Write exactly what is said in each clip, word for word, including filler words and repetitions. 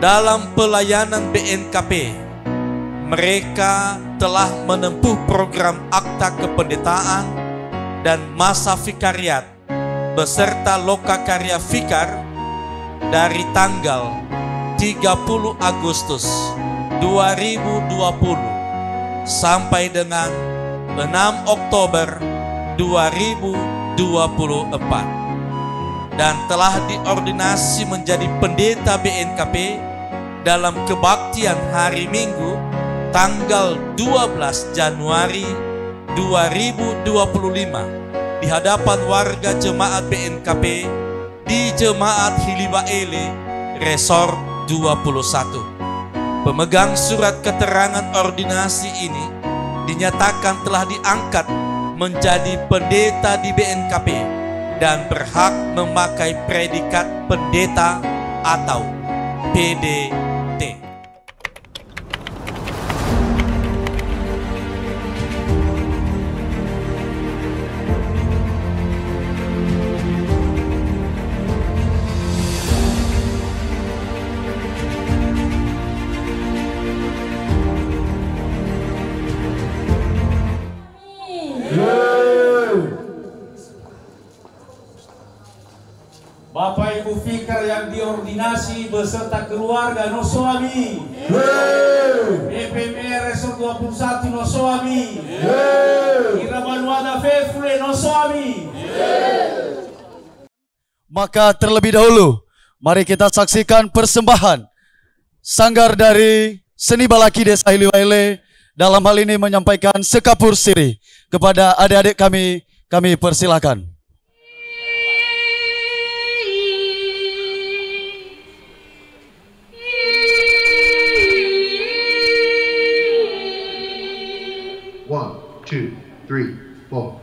Dalam pelayanan B N K P, mereka telah menempuh program akta kependetaan dan masa vikariat beserta loka karya vikar dari tanggal tiga puluh Agustus dua ribu dua puluh sampai dengan enam Oktober dua ribu dua puluh empat, dan telah diordinasi menjadi pendeta B N K P dalam kebaktian hari Minggu tanggal dua belas Januari dua ribu dua puluh lima di hadapan warga jemaat B N K P di Jemaat Hilibaele, Resort dua puluh satu. Pemegang surat keterangan ordinasi ini dinyatakan telah diangkat menjadi pendeta di B N K P dan berhak memakai predikat pendeta atau P D T. Bapak Ibu Vikar yang diordinasi beserta keluarga, no so ami. Yeay. P P M R Resort dua puluh satu, no so ami. Yeay. Ira banuada fefu le, no so ami. Maka terlebih dahulu, mari kita saksikan persembahan Sanggar dari Seni Balaki Desa Hiliwaele dalam hal ini menyampaikan sekapur siri kepada adik-adik kami, kami persilakan. One, two, three, four.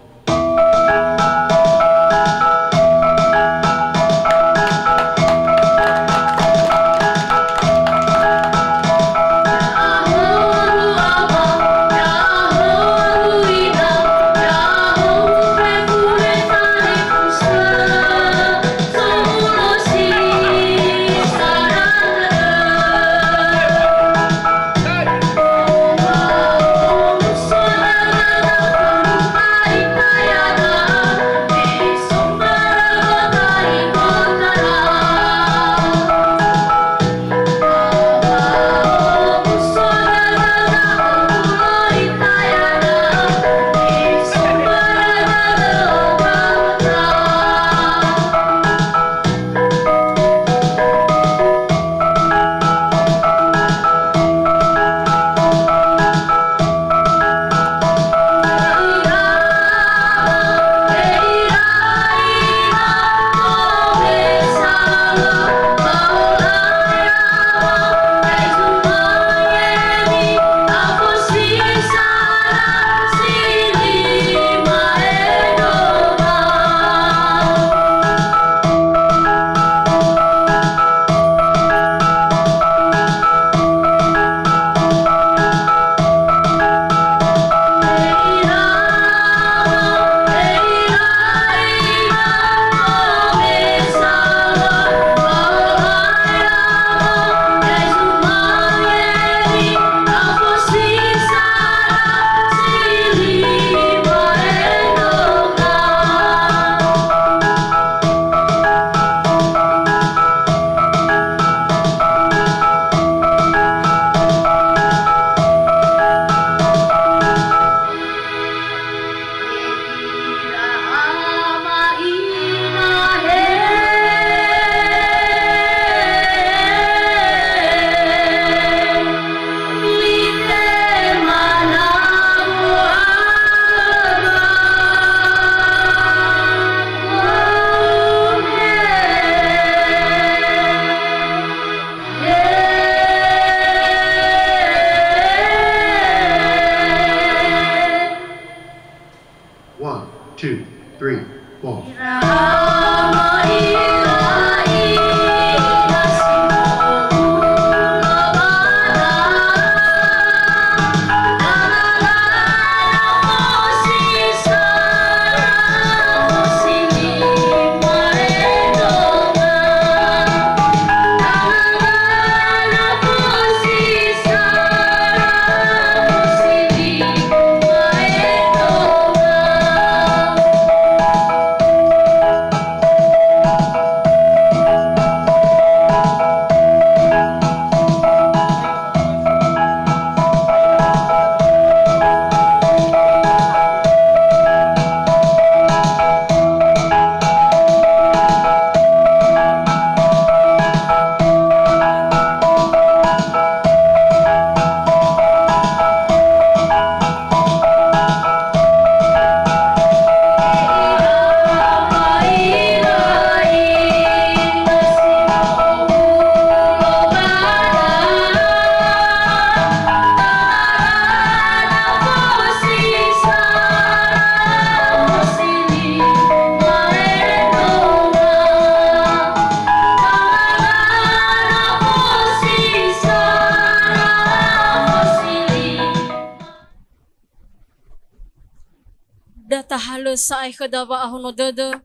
Tahalö sa'ae khöda wa'ahono dödö.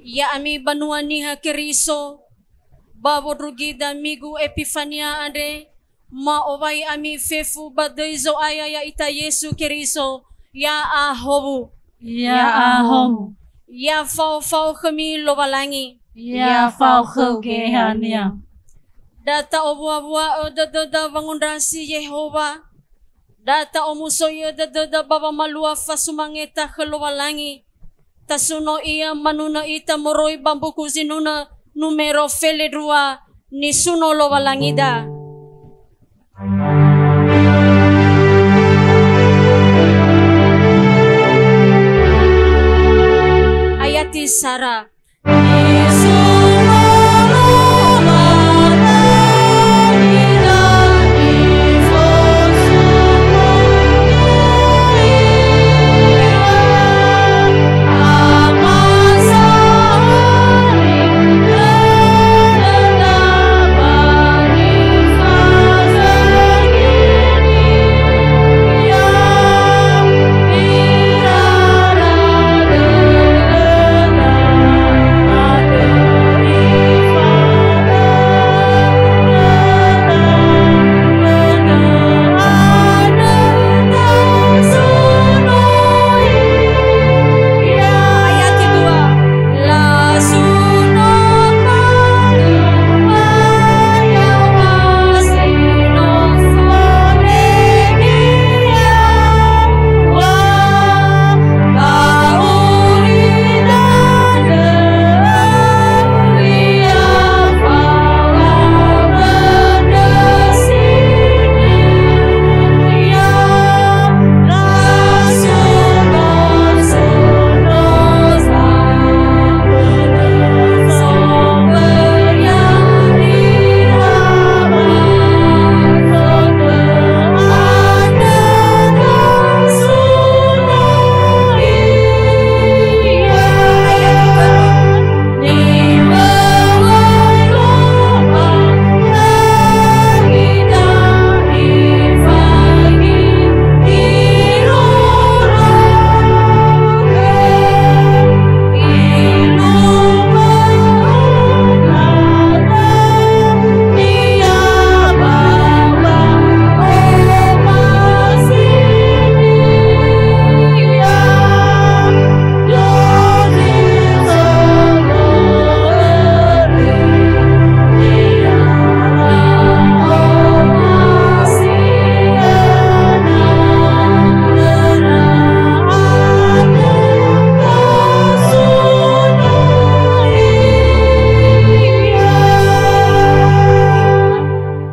Ya'ami banua Niha Keriso, ba wondrugida Migu Epifania andre, ma'owai ami fefu ba döi Zo'aya ya'ita Yesu Keriso, ya'ahowu. Ya'ahowu. Ya faofao khömi Lowalangi. Ya fao khöu Geheha-Nia. Da ta'owuawua'ö dödöda wangondrasi Yehowa. Da ta'omusoi'ö dödöda ba wamalua fasumangeta khö Lowalangi. Tasuno ia manunö ita moroi ba Mbuku Zinunö numero felendrua, nisuno Lowalangida. Ayati sara.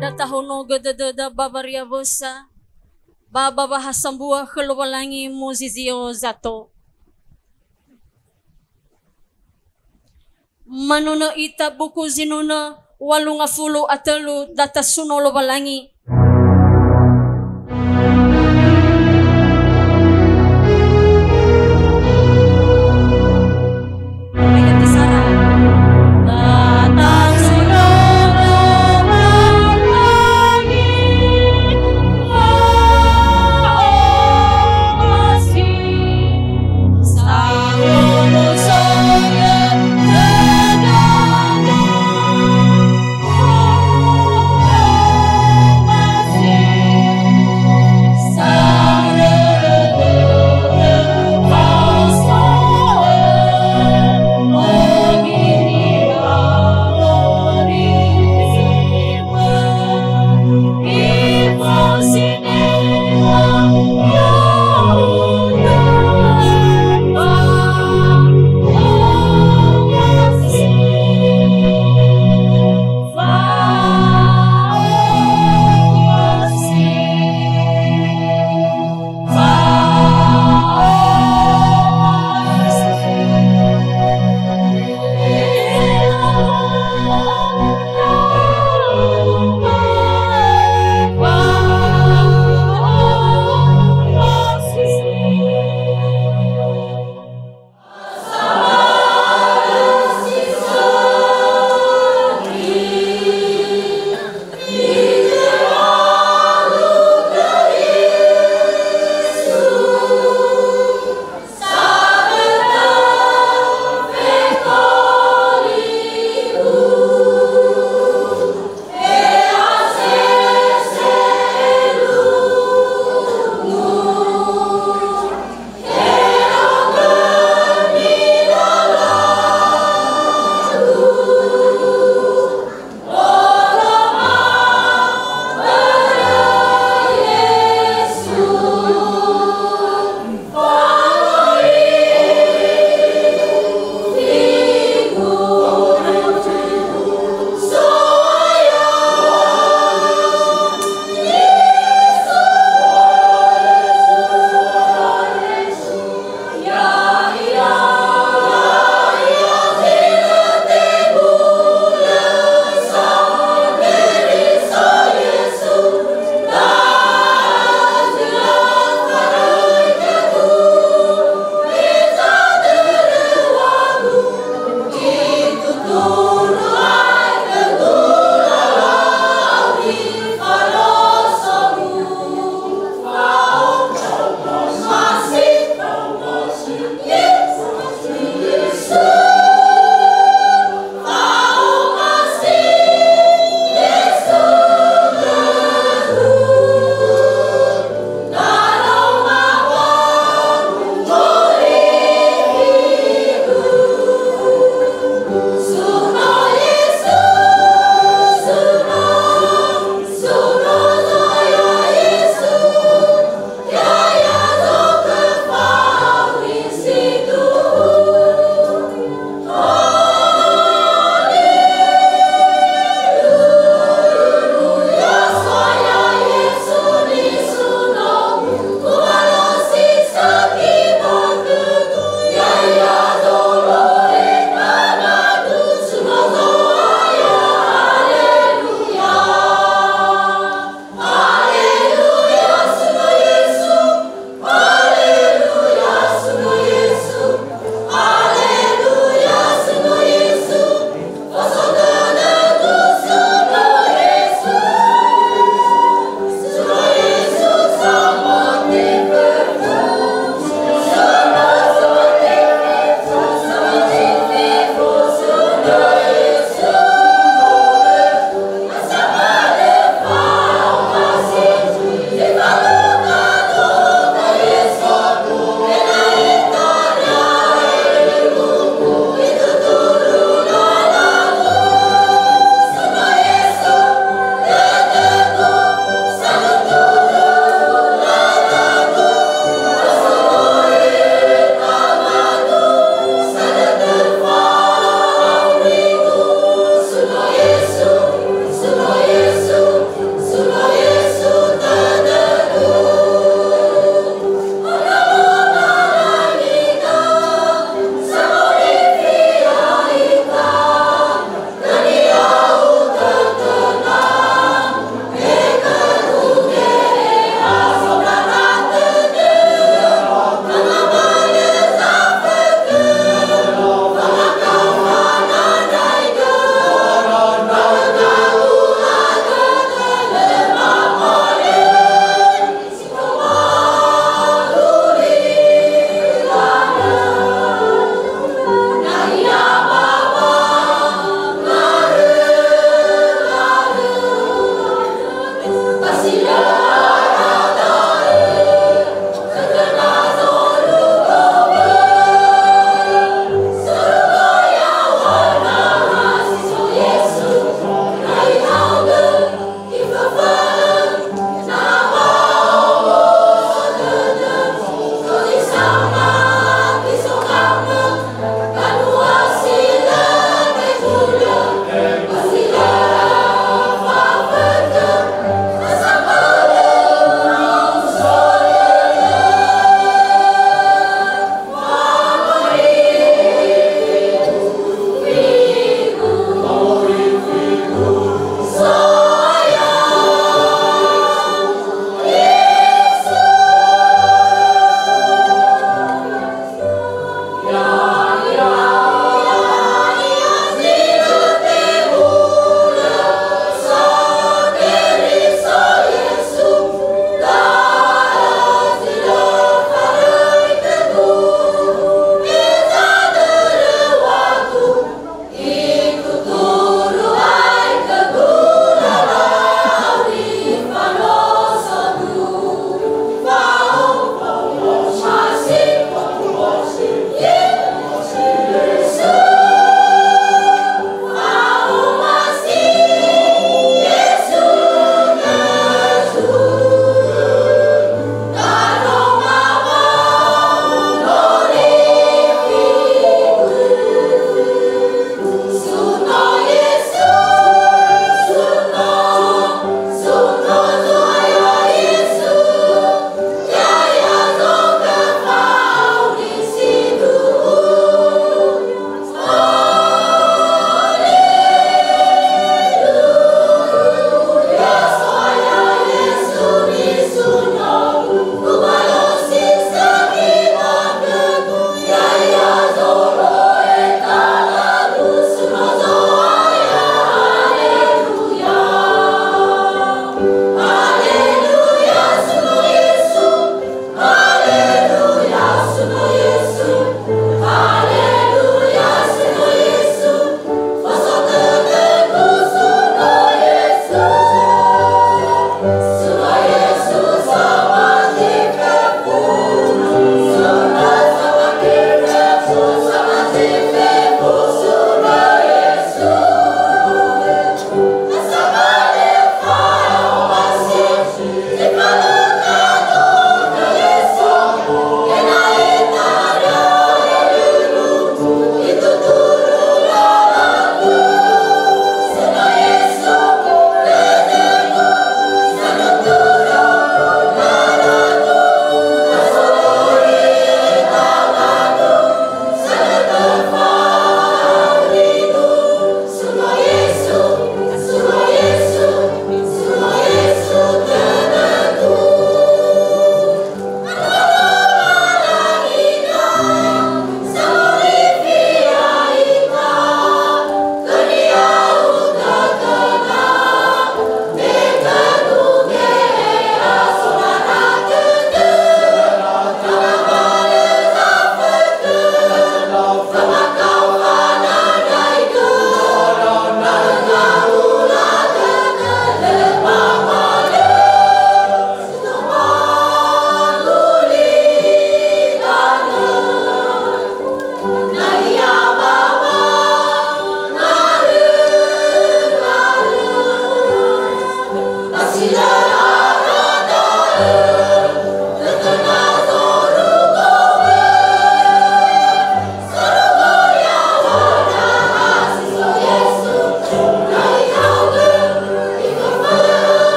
Da tahonogö dödöda ba wariawösa, ba ba wahasambua khö Lowalangi muzizio zato. Manunö ita Mbuku Zinunö walu ngafulu a tölu, da tasuno Lowalangi. Ayat sara. Da tasuno Lowalangi.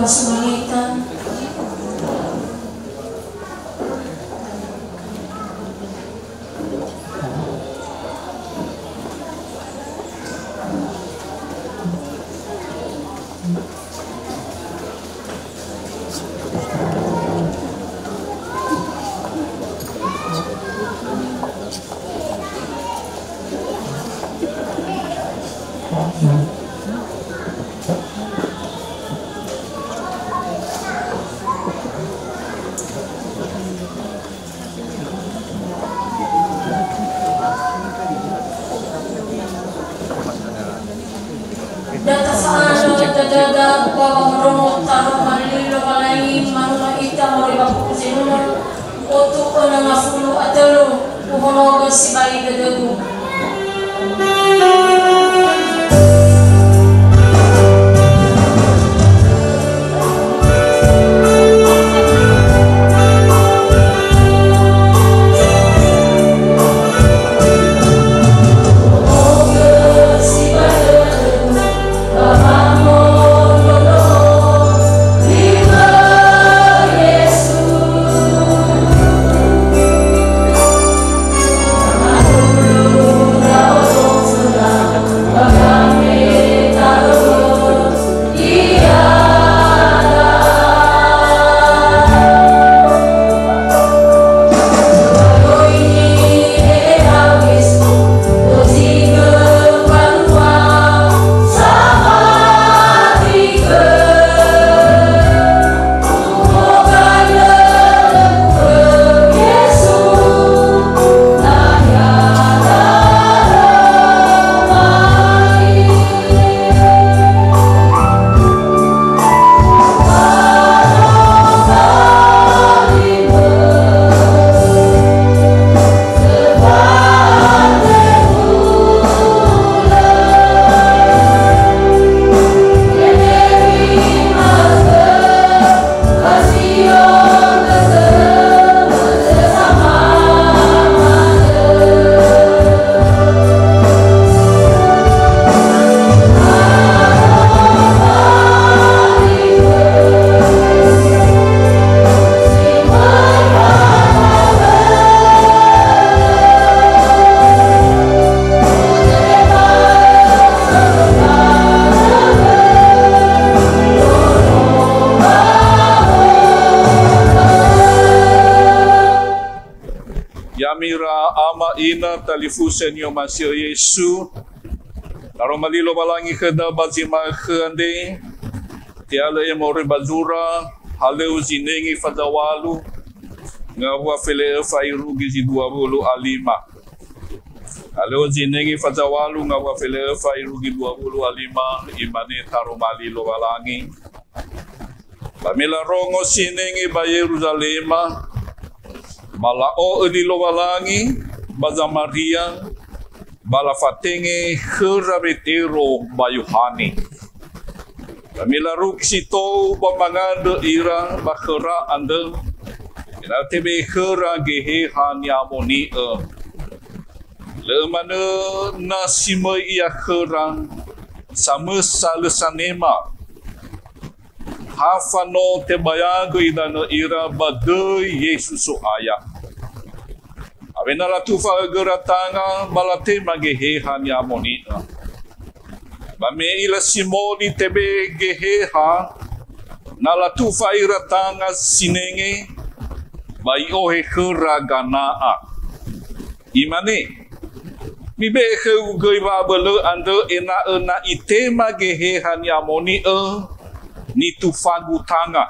Sumangeta. Da tafa'anö dödöda ba wa'ondrongo taroma li Lowalangi manuna ita moroi ba mbuku zenunö, u'otu önö ngafulu a tölu, uhonogö sibai dödögu. Ya'ami ira ama ina talifusö ni'omasi'ö Yesu, taroma li Lowalangi khöda ba zi ma'ökhö andre, te'alö ia moroi ba zura, halöŵö zinenge fazaŵalu, ngawua fele'ö fa'irugi zi dua wulu a lima. Halöŵö zinenge fazaŵalu, ngawua fele'ö fa'irugi dua wulu a lima, imane taroma li Lowalangi. Ba me larongo sinenge ba Yeruzalema, ba la'o'ö li Lowalangi ba Zamaria, ba lafatenge khöra Wetero ba Yohane. Ba me larugi si tou ba mangandrö ira ba khöra andrö, ena'ö tebe'e khöra Geheha Ni'amoni'ö. Lö'ö manö na si möi ia khöra, samösa lö sanema. Ha fa no tebayagö idanö ira ba döi Yesu So'aya. Awena latufa ögöra tanga ba latema Geheha Ni'amoni'ö. Ba me i'ila Simoni tebe'e Geheha, na latufa ira tanga sinenge, ba i'ohe khöra gana'a. Imane, "Mibe'e khögu göi wa'abölö andrö ena'ö na itema Geheha Ni'amoni'ö, nitufagu tanga."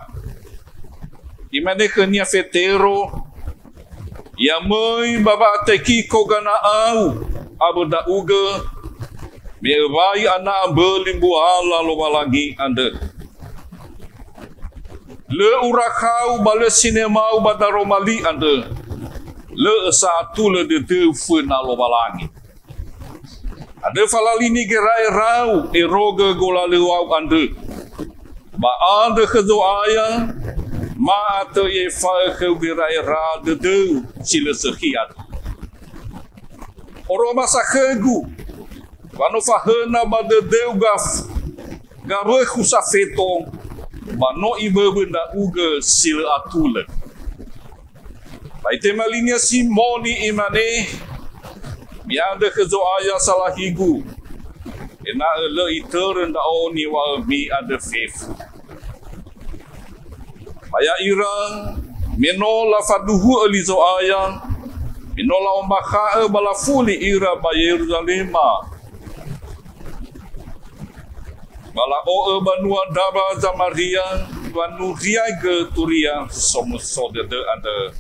Imane khönia Fetero, "Ya möi ba wa'atekiko gana'au awö ndra'ugö, me öwai ana'a mböli mbuala Lowalangi andrö." Lö urakhau ba lö sinemau ba daroma li andrö, lö'ö sa'atulö dödöu föna Lowalangi. Andrö falalini gera'erau erogö golalöŵau andrö. Ba andrö khö Zo'aya, ma'atö i'efa'ö khöu gera'era dödöu si lö sökhi andrö. Oroma sa khögu, wa no fahöna ba dödöu gaf-, gawökhu safeto, ba no ibõbõ ndra'ugõ si lõ atulõ. Ba itema linia Simoni, imane, "Mi'andrõ khõ Zo'aya salahigu, ena'õ lõ itõrõ ndra'o niŵa'ömi andrõ fefu." Ba ya'ira, me no lafaduhu'õ li Zo'aya, me no la'ombakha'õ ba lafuli ira ba Yeruzalema, ba la'o'õ banua ndra ba Zamaria, wanuriaigõ Turia Somuso Dödö andrö.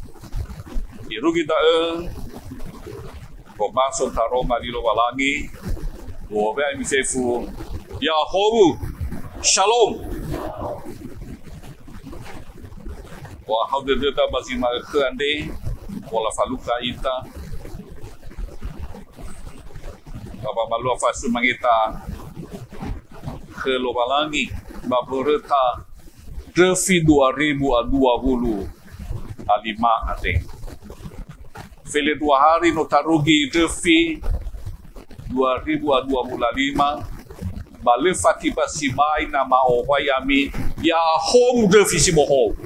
Irugi da'ö, wombaso taroma li Lowalangi, wowe'ami fefu, Ya'ahowu, Shalom. Wa'ahau dödöda ba zi ma'ökhö andre, wa lafalukha ita, ba wamalua fasumangeta khö Lowalangi ba mböröta ndröfi dua ribu a dua wulu a lima andre. Felendrua hari no tarugi ndröfi dua ribu a dua wulu a lima, ba lö fatiba sibai na ma'owai ami, Ya'ahowu ndröfi si bohou.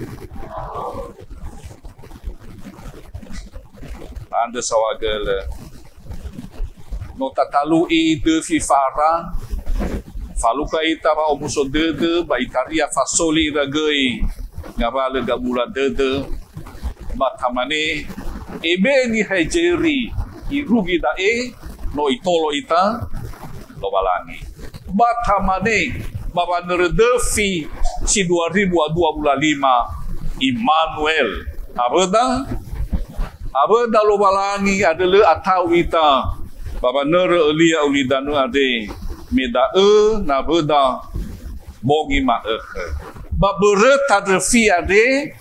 Andrö saohagölö. No tatalu'i döfi fara, falukha ita wa'omuso dödö ba itaria fasoli ira göi ngawalö gabula dödö, ba tamane, ebe niha Yezeri irugi da'e, no itolo ita Lowalangi. Ba tamane, ba wanörö döfi si dua ribu a dua wulu a lima, Imanuel. Awöda, awöda Lowalangi andrö lö ata'u ita, ba wanörö ölia ulidanö andre, me da'ö nawöda bongi ma'ökhö. Ba mböröta ndröfi andre,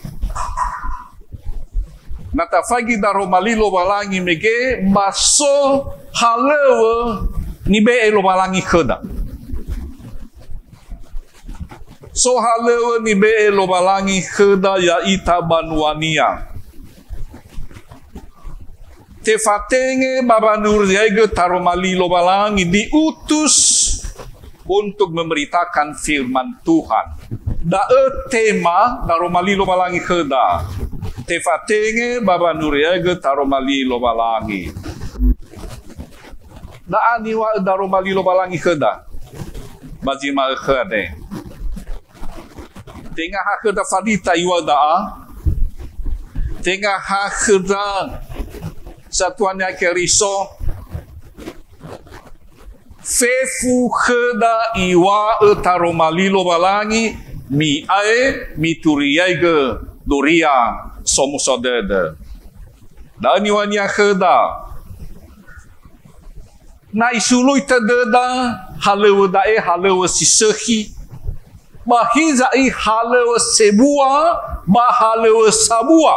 na tafaigi daroma li Lowalangi mege, ba so halöŵö nibe'e Lowalangi khöda. So halöŵö nibe'e Lowalangi khöda ya'ita banua-Nia. Tefatenge ba wanuriaigö taroma li Lowalangi, diutus untuk memberitakan firman Tuhan. Da'ö tema daroma li Lowalangi khöda. Tefatenge ba wanuriaigö taroma li Lowalangi. Da'a niŵa'ö daroma li Lowalangi khöda ba zi ma'ökhö andre. Tenga ha khöda falita iŵa'ö da'a. Tenga ha khöda satuania Keriso. Fefu khöda iŵa'ö taroma li Lowalangi, mi'ae mituriaigö Duria Somuso Dödö. Da'ö niŵa'önia khöda. Na isului tödöda halöŵö da'e, halöŵö si sökhi, ba hiza'i halöŵö sebua ba halöŵö sabua.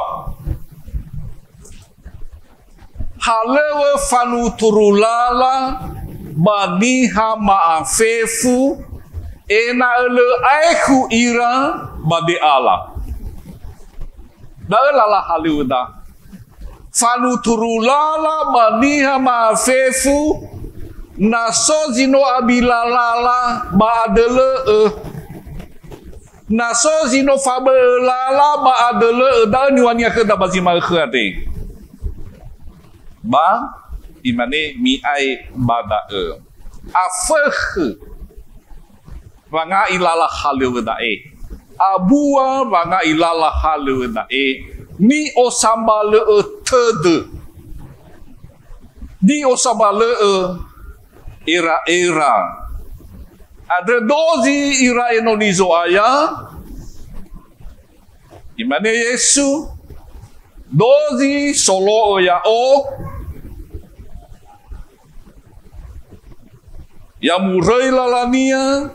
Halöŵö fanuturu lala ba niha ma'afefu, ena'ö lö aekhu ira ba de'ala. Da'ö lala halöŵöda. Fanuturu lala ba niha ma'afefu, na so zi no abi lalala ba adölö'ö. Na so zi no fabö'ö lala ba adölö'ö, da'ö niŵa'önia khöda ba zi ma'ökhö andre. Ba imane, mi'ae ba da'ö. Afökhö wanga'i lala halöŵö da'e. Abua wanga'i lala halöŵö da'e. Ni'osambalö'ö tödö. Ni'osambalö'ö era'era. Andrö dozi ira enoni Zo'aya. Imane Yesu, "Dozi solo'ö ya'o, ya muröi lalania,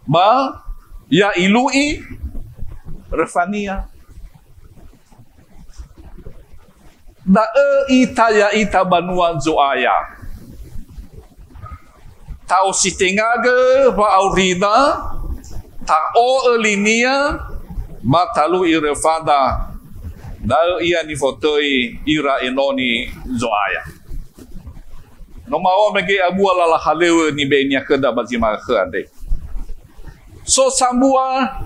ba ya ilu'i röfania." Da'ö ita ya'ita banua Zo'aya. Ta'ositengagö wa'aurida, ta'o'ö linia, ba talu'i röfada. Da'ö ia nifotöi ira enoni Zo'aya. No ma'oa mege abua lala halöŵö nibe'enia khöda ba zi ma'ökhö andre. So sambua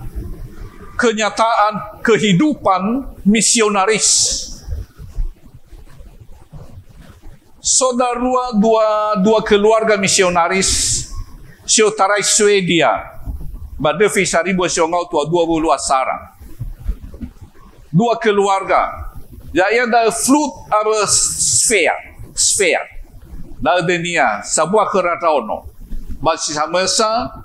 kenyataan kehidupan misionaris. So darua dua, dua keluarga misionaris si otarai Swedia ba döfi saribu siwangau tua dua wulu asara. Dua keluarga, ya'ia da'ö Flut awö Svea, Svea. Da'ö dönia, sambua khöra ndraono. Ba si samösa,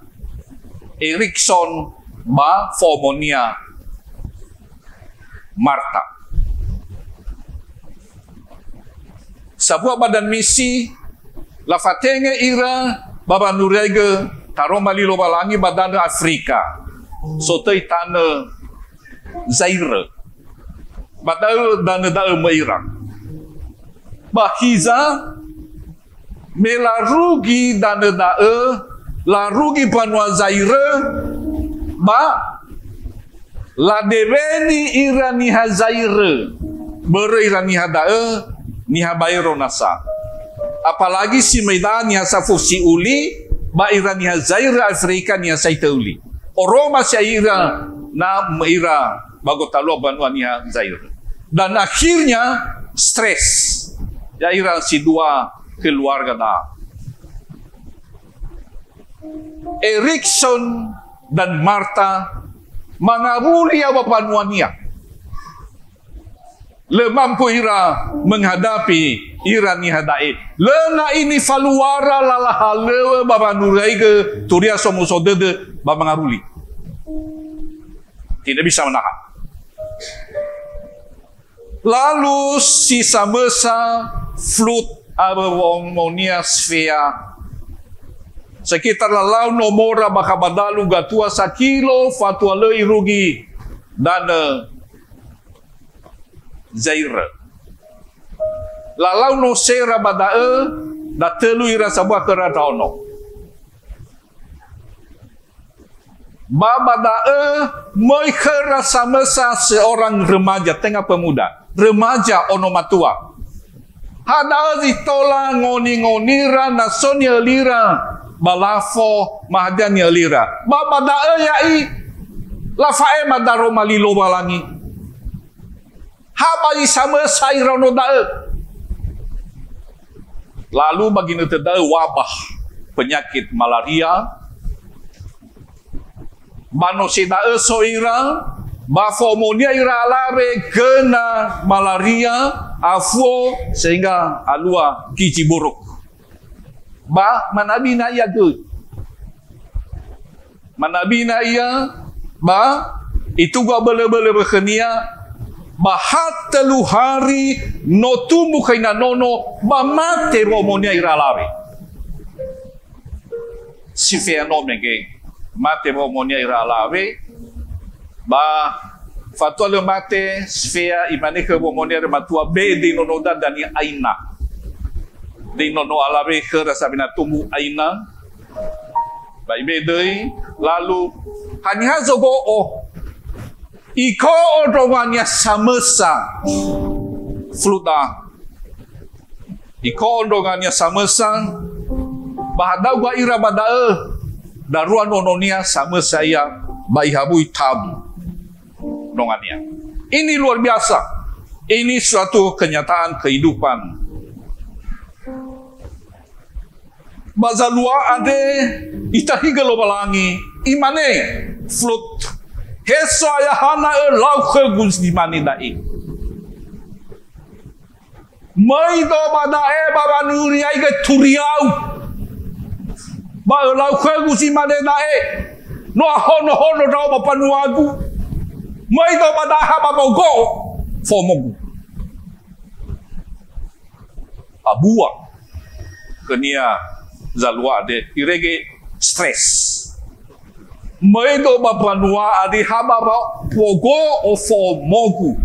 Erikson ba fo'omonia Marta. Sambua badan misi, lafatenge ira ba wanuriaigö taroma li Lowalangi ba danö Afrika. Sotöi tanö Zaire. Ba da'ö danö da'ö möi ira. Ba hiza, me larugi danö da'ö, larugi banua Zaire, ba ladeweni ira niha Zaire, börö ira niha da'ö, niha baero nasa. Apalagi si möi da'a niha safu si'uli, ba ira niha Zaire Afrika niha saitö uli. Oroma si'ai ira na möi ira ba gotalua banua niha Zaire. Dan akhirnya stres. Ya'ira si dua keluarga da'a. Erikson dan Marta mangawuli ia ba banuania. Lö mampu ira menghadapi ira niha da'e. Lö na'i nifaluara lala halöŵö ba wanuriaigö turia somuso dödö ba mangawuli. Tidak bisa menahan. Lalu si samösa Flut awö wo'omonia Svea. Sekitar lalau nomora bakha ba dalu gatua sakilo fatua lö irugi danö Zaire. Lalau nosera ba da'ö, datölu ira sambua khöra ndraono. Ba ba da'ö möi khöra samösa seorang remaja, tenga pemuda, remaja ono matua. Ha da'ö zi tola ngoni-ngonira na so ni'ölira ba lafo, ma hadia ni'ölira. Ba ba da'ö ya'i lafa'ema daroma li Lowalangi. Ha ba zi samösa iraono da'ö. Lalu ba ginötö da'ö wabah, penyakit malaria. Ba no si da'ö so ira, ba fo'omonia ira alawe göna malaria, afuo, sehingga alua gizi buruk. Ba manabi na ia göi. Manabi na ia, ba itugu abölö-bölö khönia, ba ha tölu hari no tumbu khöina nono, ba mate wo'omonia ira alawe. Si fea no mege, mate wo'omonia ira alawe, ba fatua lö mate Svea, imane khö wo'omonia ira matua, "Be döi nonoda dania aina." Döi nono alawe khöra sawena tumbu aina. Ba ibe'e döi, lalu, haniha zogo'o? Iko'o ndrongania samösa Flut da'a. Iko'o ndrongania samösa, ba hadauga ira ba da'ö, darua nononia samösa ia, ba ihawui tabu ndrongania. Ini luar biasa. Ini suatu kenyataan kehidupan. Ba zalua andre itahigö Lowalangi, imane Flut, "He So'aya, hana ölau khögu zi mane da'e. Möido ba da'e ba wanuriaigö turiau, ba ölau khögu zi mane da'e, no ahonohono ndra'o ba mbanuagu. Möido ba da'e ha ba wogo'o fo'omogu." Abua khönia zalua andre, irege stres. Möido ba mbanua andre ha ba wogo'o fo'omogu.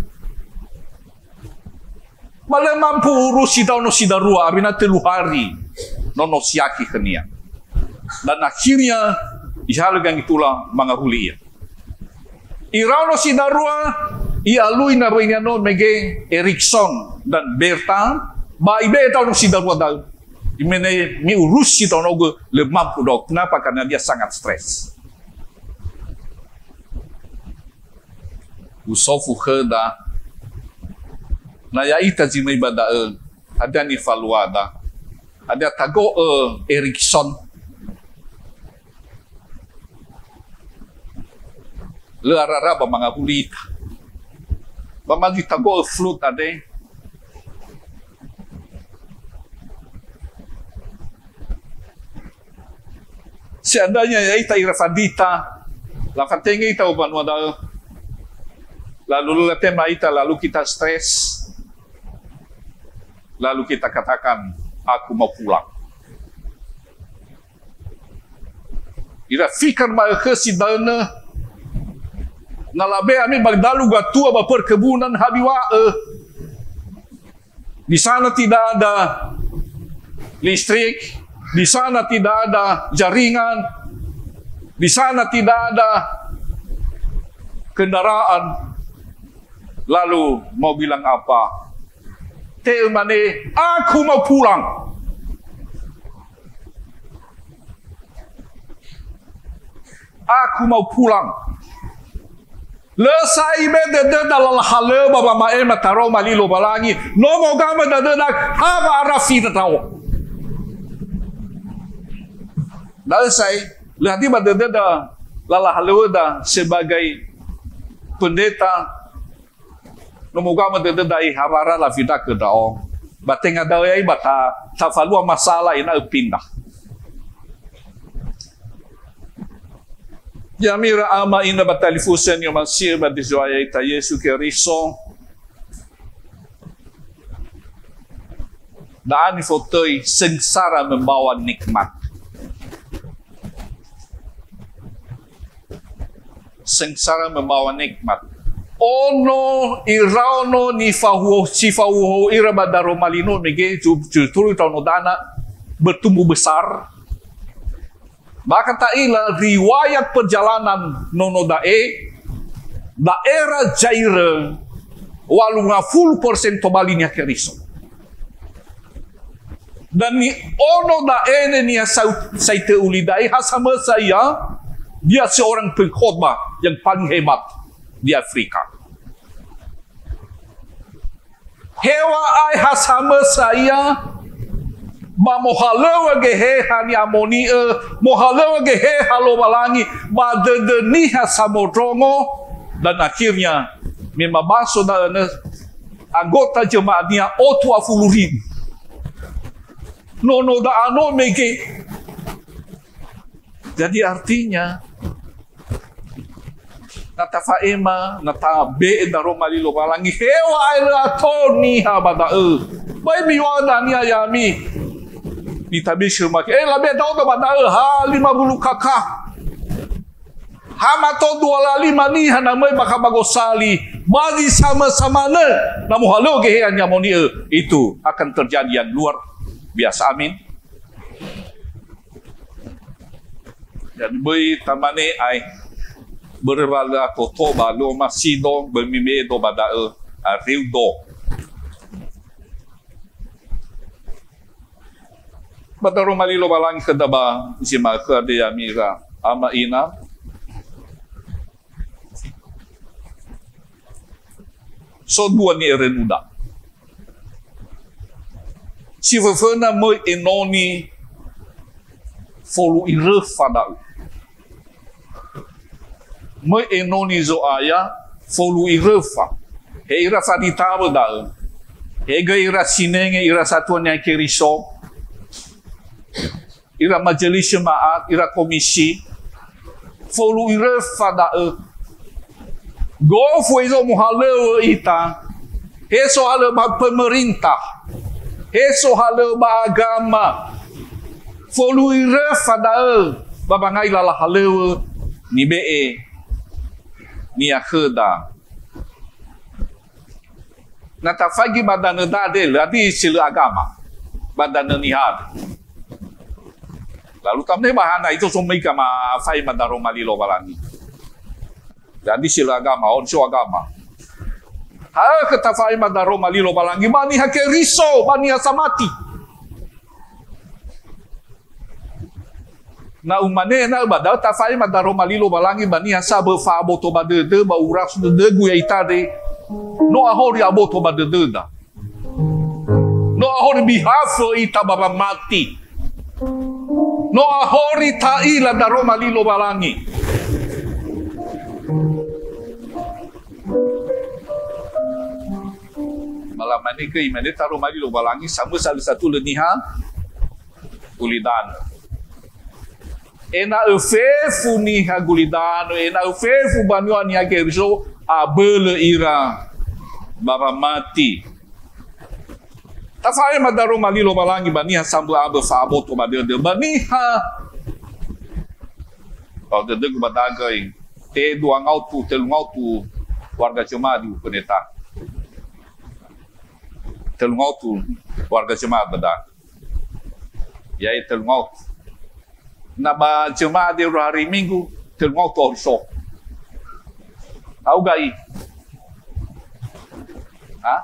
Ba lö mampu urusi ndraono si darua, awena tölu hari nono siakhi khönia. Dan akhirnya ihalö gangitula mangawuli ia. Iraono si darua, i'alui nawöinia no mege Erikson dan Berta, ba ibe'e ndraono si darua da'ö. Imane, "Mi'urusi ndraonogö, lö mampu ndra'o." Kenapa? Karena dia sangat stres. Usofu khöda, na ya'ita zi möi ba da'ö, hadia nifaluada? Hadia tago'ö Erikson? Lö arara ba mangawuli ita. Ba ma zi tago'ö Flut andre. Seandainya ya'ita ira fandrita, lafatenge ita ba mbanua da'ö, lalu lö latema ita, lalu kita stres, lalu kita katakan, "Aku mau pulang." Ira fikr ma'ökhö si daönö, na labe ami ba dalu gatua ba perkebunan, hadiwa'ö. Di sana tidak ada listrik, di sana tidak ada jaringan, di sana tidak ada kendaraan. Lalu mau bilang apa? Te mane, "Aku mau pulang." Aku mau pulang. Lö sa'ae ibe'e dödöda lala halöŵa ba wama'ema taroma li Lowalangi. No mogamö dödöda ha wa'arafi ndra'o. Da'ö sa'ae, lö hadia ba dödöda lala halöŵöda sebagai pendeta, no mogamö dödöda, "Eh, ha wa'arafi ndra'o." Ba tenga da'ö ya'ia ba ta-, tafalua masala ena'ö pindah. Ya'ami ira ama ina ba talifusö ni'omasi'ö ba zi Zo'aya ita Yesu Keriso, da'a nifotöi sengsara membawa nikmat. Sengsara membawa nikmat. Ono iraono nifahuo-, si fahuhuo ira ba daroma li Nono mege ju-, justru iraono da'ö na bertumbuh besar. Maka ta'ila riwayat perjalanan nono da'e, daerah Jairö, walu ngafulu persen tobali niha Keriso. Dan ni-, ono da'e niha sau-, saitö ulidanö, ha samösa ia, dia seorang pengkhotbah yang paling hebat di Afrika. Heŵa'ae ha samösa ia, ba mohalöŵö Geheha Ni'amoni'ö, mohalöŵö Geheha Lowalangi ba dödö niha samondrongo, dan akhirnya me mabaso da'ö anggota jemaatnia otu a fulu ribu. Nono da'a no mege. Jadi artinya, na tafa'ema, na tabe'e daroma li Lowalangi, heŵa'ae lö ato niha ba da'ö. Böi miŵa'ö dania ya'ami. Nitabisi rumah, eh, labe ndra'odo ba da'ö, ha lima bulu K K. Ha mato dua lima niha na möi bakha ba gosali, ba zi samösa manö, na mohalöŵö Geheha Ni'amoni'ö, itu akan terjadi yang luar biasa. Amin. Jadi, böi tamane ai. Börö wa lö ato-ato ba lö omasido, böi mibe'e do ba da'ö, ariu do. Ba daroma li Lowalangi khöda ba zi ma'ökhö andre, ya'ami ira ama ina. So dua ni'erönuda. Si föföna möi enoni folu'i röfa da'ö. Möi enoni Zo'aya folu'i röfa. He ira fandrita awö da'ö. He göi ira sinenge, ira satua niha Keriso. Ira majelis jemaat, ira komisi, folu'i röfa da'ö. Gofu ezo mohalöŵö ita, he sohalö ba pemerintah, he sohalö ba agama, folu'i röfa da'ö ba wangai lala halöŵö nibe'e nia khöda. Na tafaigi ba danö dade, lö adi si lö agama. Ba danö niha. Lalu tamane ba hana itu somai kama fai ma daroma li Lowalangi. Jadi si lö agama, on so agama. Ha'ö khö tafai ma daroma li Lowalangi, ba niha Keriso, ba niha samati. Na umane ena'ö ba da'ö tafa'ema daroma li Lowalangi ba niha sambö fa'aboto ba dödö ba urasu dödögu ya'ita andre, no ahori aboto ba dödöda. No ahori bihafö ita ba wamati. No ahori ta'ila daroma li Lowalangi. Ba lamane göi, imane daroma li Lowalangi, samösa lö satulö niha gulidanö. Ena'ö fefu niha gulidanö, ena'ö fefu banua Niha Keriso, abölö ira ba wamati. Tafa'ema daroma li Lowalangi ba niha sambö ambö fa'aboto ba dödö, ba niha. Ba dödögu ba da'ö göi, te dua ngaotu, tölu ngaotu warga jemaat di upöneta. Tölu ngaotu warga jemaat ba da'ö. Ya'e tölu ngaotu. Na ba jemaat di ero hari Minggu, tölu ngaotu auri so. Ha'uga i. Ha?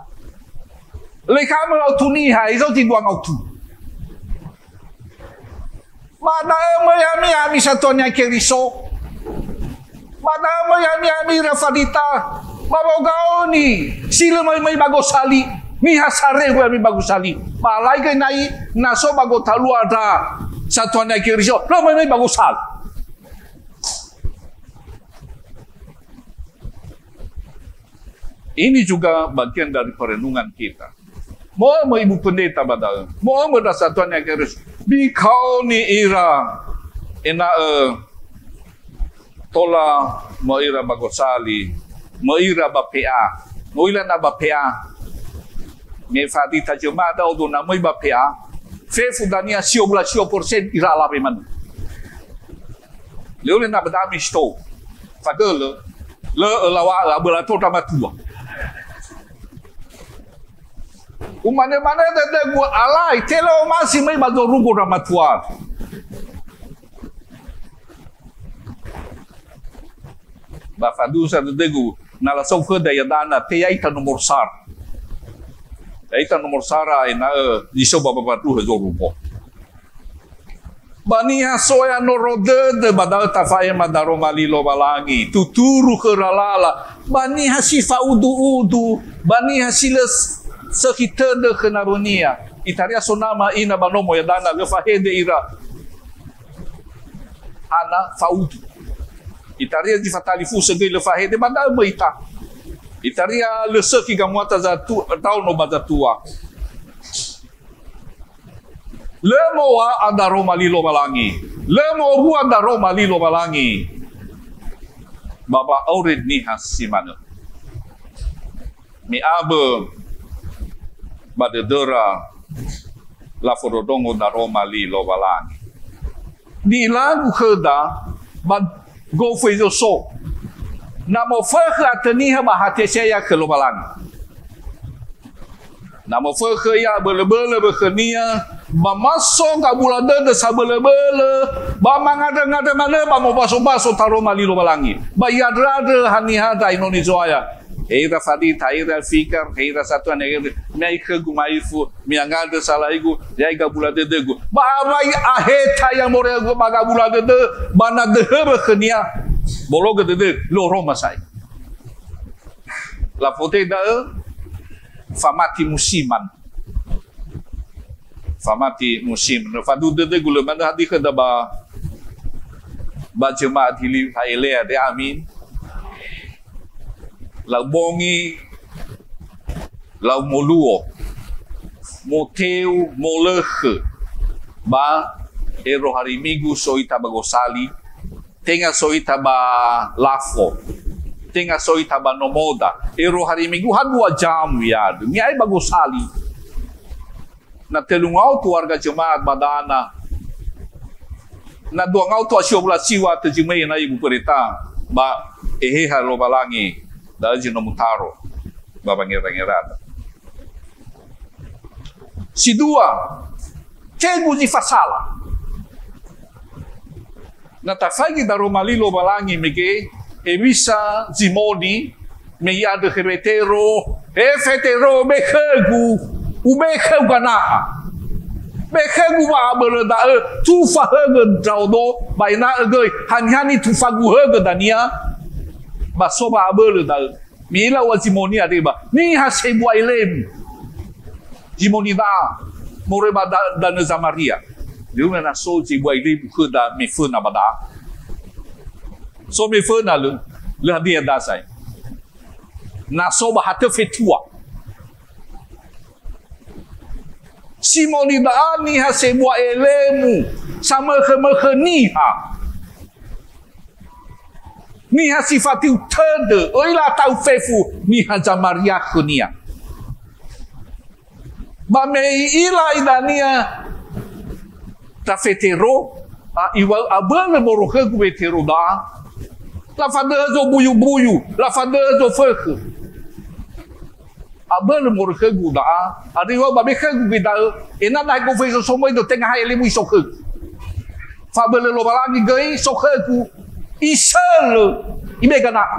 Lö ikhamö ngaotu niha, izo zi dua ngaotu. Ba da'ö möi ami, ami satua Niha Keriso. Ba da'ö möi ami, ami ira fadita. Ba wogaoni, si lö möi-möi ba gosali. Niha sareu ami ba gosali. Ba alai göi na'i, na so ba gotalua ndra satua Niha Keriso, lö möi-möi ba gosali. Ini juga bagian dari perenungan kita. Mo'ö möi Ibu Pendeta ba da'ö. Mo'ö möi ndra satua Niha Keriso. Bikaoni ira ena'ö tola möi ira ba gosali, möi ira ba P A. No u'ila na ba P A. Me fadita jemaat da'ö na möi ba P A. Fefu dania sio belas sio persen ira alawe manö. Lö u'ila na ba da'ö ami stou. Fagölö, lö ölaŵa'ö aböla tora matua. Umane-mane dödögu alai, te lö omasi möi ba zorugo ndra matua. Ba fadusa dödögu, na lasau khöda ia dana, te ya'ita nomor sara. Ya'ita nomor sara ena'ö zi so ba mbawa ndruhö zorugo. Ba niha so'aya noro dödö ba da'ö tafa'ema daroma li Lowalangi, tuturu khöra lala, ba niha si fa'udu-udu, ba niha si lö s-, sökhi tödö khö nawönia. Itaria so nama ina ba nomo ia dana lö fahede ira. Hana fa'udu. Itaria zi fatalifusö göi lö fahede, ba da'ö möi ita. Itaria lö sökhi gamuata zatu-, ndraono ba zatua. Lö mowa'a daroma li Lowalangi. Lö morua daroma li Lowalangi. Ba wa'auri niha si manö. Me abö ba dödöra lafondrondrongo daroma li Lowalangi. Ni'ilagu khöda ba gofu ezoso. Na mofökhö atö niha ba H T S A ia khö Lowalangi. Na mofökhö ia bölöbölö wökhönia, ba ma so gabula dödö sabölöbölö, ba mangandrö-ngandrö manö ba mobaso-baso daroma li Lowalangi. Ba i'andröandrö haniha ndra Inoni Zo'aya. He ira fadita, he ira fikar, he ira satuan, he ira, mi'ai khögu ma'ifu, mi'angandrö salaigu, ya'e gabula dödögu. Ba awai aheta ia moroi ba gabula dödö, ba na döhö wökhönia, bologö dödö, lö oroma sa'ae. Lafotö da'ö, famati musiman. Famati musiman. Fadu dödögu lö manö hadia khöda ba, ba jemaat Hili Faelea de amin. Lau bongi, lau moluo, moteu, molökhö, ba ero hari Minggu so ita ba gosali, tenga so ita ba lafo, tenga so ita ba nomoda, ero hari Minggu ha dua jam ya, mi'ai ba gosali. Na tölu ngaotu warga jemaat ba dana. Na dua ngaotu a siwa bula siwa atö zi möi ena'ö Ibu Pendeta ba Eheha Lowalangi, da'ö zi no mutaro ba wangerangerada. Si dua, tengu zi fasala. Na tafaigi daroma li Lowalangi mege, hewisa Zimoni, me i'andrö khö Fetero, "He Fetero, ube khögu, ube khöu gana'a." Pehegu wa'abölö da'ö, tufahögö ndraodo, ba ena'ö göi, haniha nitufagu högö dania, ba so wa'abölö da'ö. Mi'ila ua Zimoni andre ba, niha sebua elemu. Zimoni da'a, moroi ba da-, danö Zamaria. Lö na so zebua elemu khöda meföna ba da'a. So meföna lö, lö hadia da'a sae. Na so ba hatö fetua. Simoni da'a niha sebua elemu, samökhö-mökhö niha. Niha si fatiu tödö, öi lata'u fefu niha Zamaria khönia. Ba me i'ila idania ta Fetero, a, iŵa'ö abölö moroi khögu Wetero da'a. Lafadöhö zobuyu-buyu, lafadöhö zofökhö. Abölö moroi khögu da'a, andrö iŵa'ö ba me khögu göi da'ö, ena'ö dahe gofu so möi da'ö tenga ha elemu iso khögu. Fabölö Lowalangi göi so khögu, isölö, imega na'a.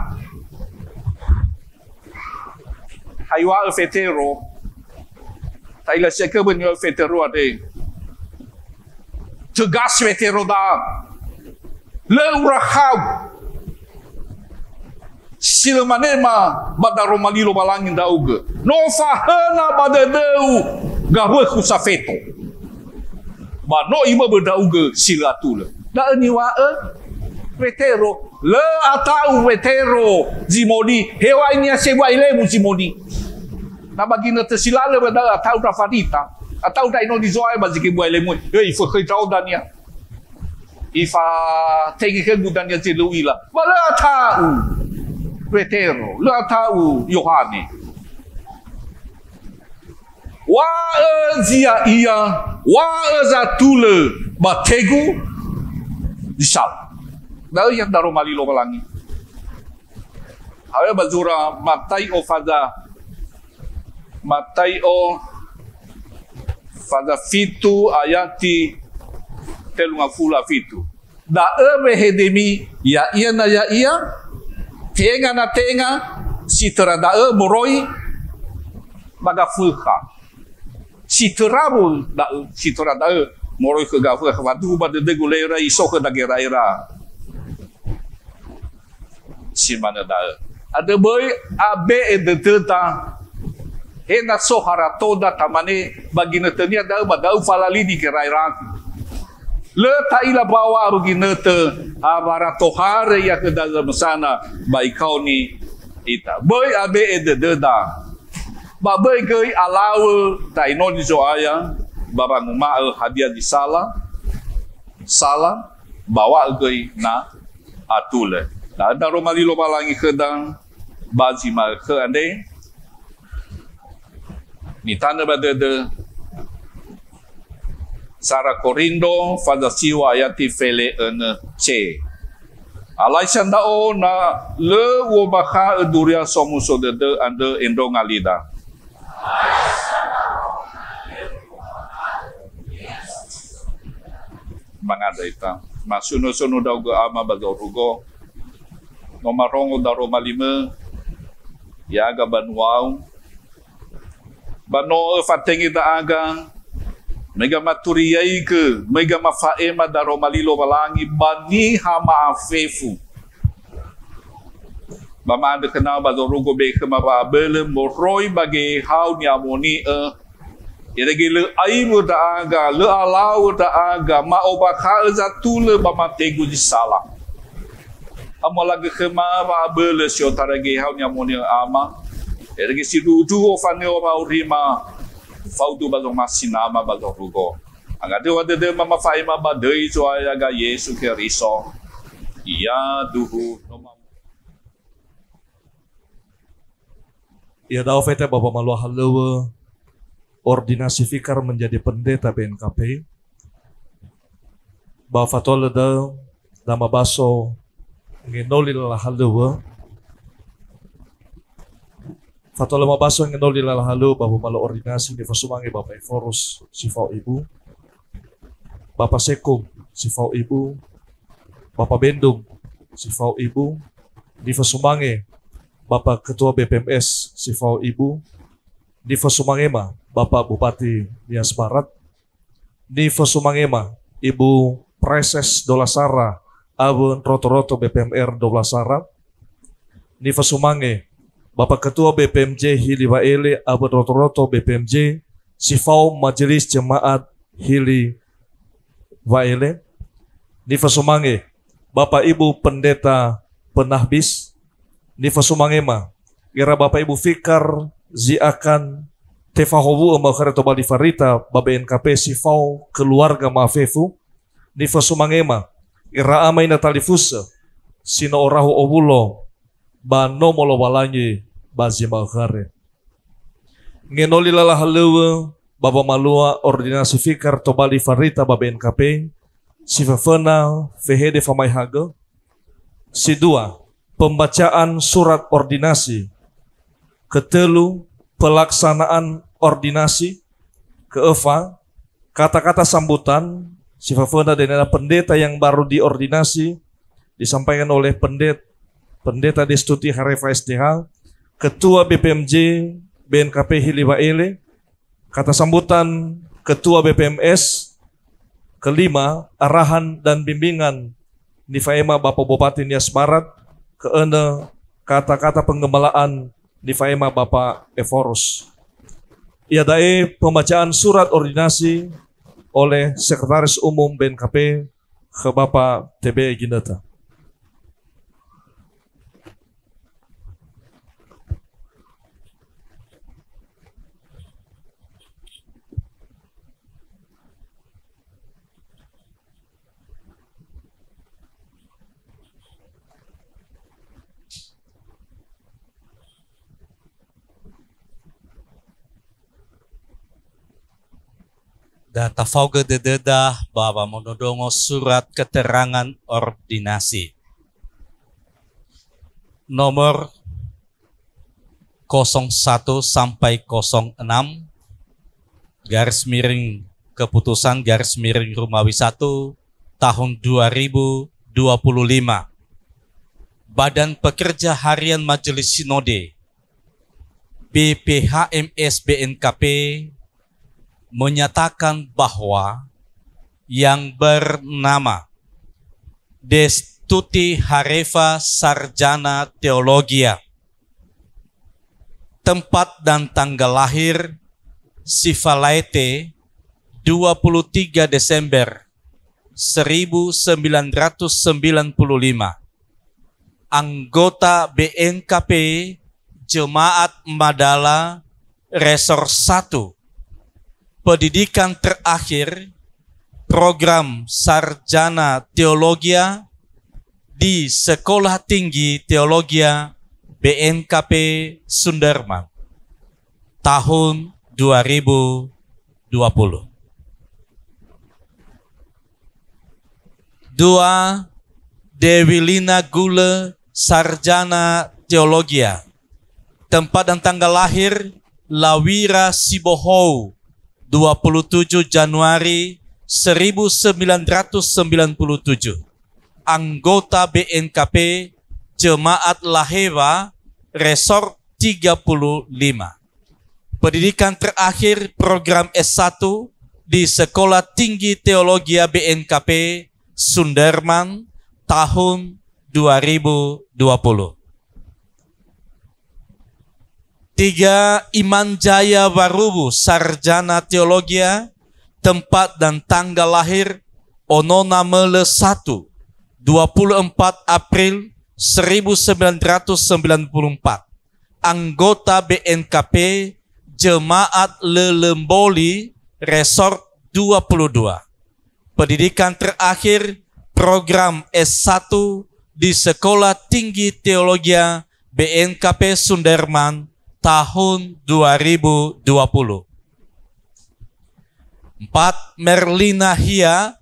Ha iŵa'ö Fetero, ta'ila si'akö böi niŵa'ö Fetero andre. Tögasi Fetero da'a. Lö urakhau. Si lö manema ba daroma li Lowalangi ndra'ugö. No fahöna ba dödöu gawökhu safeto. Ba no imöbö ndra'ugö si lö atulö. Da'ö niŵa'ö Wetero. Lö ata'u Wetero Zimoni. Heŵa'ae niha sebua elemu Zimoni. Na ba ginötö si lalö ba da'ö ata'u ndra Farita. Ata'u ndra enoni Zo'aya ba zi gebua elemu. He, ifökhöi ndra'o dania. Ifatenge khögu dania zi lö u'ila. Ba lö ata'u Wetero, lö ata'u Yohane. Wa'ö zi ya'ia, wa'ö zatulö ba tegu zi sala. Da'ö ya daroma li Lowalangi. Hawe ba zura Matai'o faza Matai'o faza fitu ayati telungafulu a fitu. Da'ö wehedemi, ya'ia na ya'ia, tenga na tenga, si töra da'ö moroi ba gafökha. Si töra wö da'ö, si töra da'ö moroi khö gafökha. Faduhu ba dödögu lö iso khöda gera'era. Si manö da'ö. Andrö böi abe'e dödöda, he na so haratoda tamane ba ginötönia da'ö, ba da'ö falalini gera'eragu. Lö ta'ila bawa aru ginötö, awara tohare ia khö da'ö zamösana, ba ikaoni ita. Böi abe'e dödöda. Ba böi göi alawö ta enoni Zo'aya, ba wanguma'ö hadia zi sala, sala, ba wa'ö göi na atulö. Na daroma li Lowalangi khöda ba zi ma'ökhö andre, nitanö ba dödö, Sara Korindo, faza siwa ayati fele önö C. Alai sa ndra'o na lö u'ombakha'ö duria somuso dödö andrö endronga lida. Mangandrö ita. Masuno-suno ndra'ugö ama ba zorugo. No marongo daroma limö, ya'aga banuau. Ba no öfatenge ndra'aga, möiga maturiaigö, möiga mafa'ema daroma li Lowalangi ba niha ma'afefu. Ba ma'andrö khöna ba zorugo be'e khöma wa'abölö moroi ba geheha ni'amoni'ö. Irege lö aiwö ndra'aga, lö alawö ndra'aga, ma'ombakha'ö zatulö ba mategu zi sala. Amolagö khöma wa'abölö si otara geheha ni'amoni'ö ama. Irege sindruhu-ndruhu ofanö'ö wa'aurima, faudu ba zomasi nama ba zorugo. Angandröwa dödöma mafa'ema ba döi Zo'aya ga Yesu Keriso. Ia duhu no ma- Iada'e fete ba wamalua halöŵö ordinasi fikar menjadi pendeta B N K P. Ba fatola da'ö damabaso ngenoli lala halöŵö. Fatola mabaso ngenoli lala halöŵö ba wamalua ordinasi nifosumange Bapak Ephorus si fao ibu. Bapak Sekung si fao ibu. Bapak Bendung si fao ibu. Nifosumange Bapak Ketua B P M S si fao ibu. Nifosumange ma Bapak Bupati Nias Barat. Nifosumangema Ibu Praeses Dolasara awö ndroto-roto B P M R Dolasara. Nifosumange Bapa Ketua B P M J Hili Wa'ele awö ndroto-roto B P M J si fao Majelis Jemaat Hili Wa'ele. Nifosumange Bapa Ibu Pendeta Penahbis. Nifosumangema ira Bapa Ibu Fikar zi akan tefahowu'ö makhare tobali farita ba B N K P si fao keluarga mafefu. Nifosumangema ira ama ina talifusö si no orahu owulo ba Nomo Lowalangi ba zi makhare. Ngenoli lala halöŵö ba wamalua ordinasi fikar tobali farita ba B N K P, si föföna fehede famaehagö. Si dua, pembacaan surat ordinasi. Ketölu, pelaksanaan ordinasi. Keöfa, kata-kata sambutan, si föföna dania pendeta yang baru diordinasi, disampaikan oleh pendet-, Pendeta Destuti Harefa S T H, Ketua B P M J B N K P Hili Wa'ele, kata sambutan Ketua B P M S, kelima, arahan dan bimbingan nifaema Bapak Bupati Nias Barat, keenö, kata-kata penggembalaan nifaema Bapak Ephorus. Iada'e pembacaan surat ordinasi oleh Sekretaris Umum B N K P khö Bapak T B Ginöta. Da tafaogö dödöda ba wamondrondrongo surat keterangan ordinasi nomor kosong satu sampai kosong enam, garis miring keputusan garis miring Rumawi satu tahun dua ribu dua puluh lima. Badan Pekerja Harian Majelis Sinode B P H M S B N K P menyatakan bahwa yang bernama Destuti Harefa Sarjana Teologia, tempat dan tanggal lahir Sifalaete, dua puluh tiga Desember seribu sembilan ratus sembilan puluh lima, anggota B N K P Jemaat Madala Resor satu, pendidikan terakhir program Sarjana Teologia di Sekolah Tinggi Teologia B N K P Sunderman tahun dua ribu dua puluh. Dua, Dewi Lina Gule, Sarjana Teologia. Tempat dan tanggal lahir Lawira Sibohou, dua puluh tujuh Januari seribu sembilan ratus sembilan puluh tujuh. Anggota B N K P Jemaat Lahewa, Resor tiga puluh lima. Pendidikan terakhir program S satu di Sekolah Tinggi Teologia B N K P Sunderman tahun dua ribu dua puluh. Tiga, Iman Jaya Waruwu, Sarjana Teologia, tempat dan tanggal lahir Ono Namele satu, dua puluh empat April seribu sembilan ratus sembilan puluh empat. Anggota B N K P Jemaat Lelemboli Resort dua puluh dua. Pendidikan terakhir program S satu di Sekolah Tinggi Teologia B N K P Sunderman tahun dua ribu dua puluh. Empat, Merlina Hia,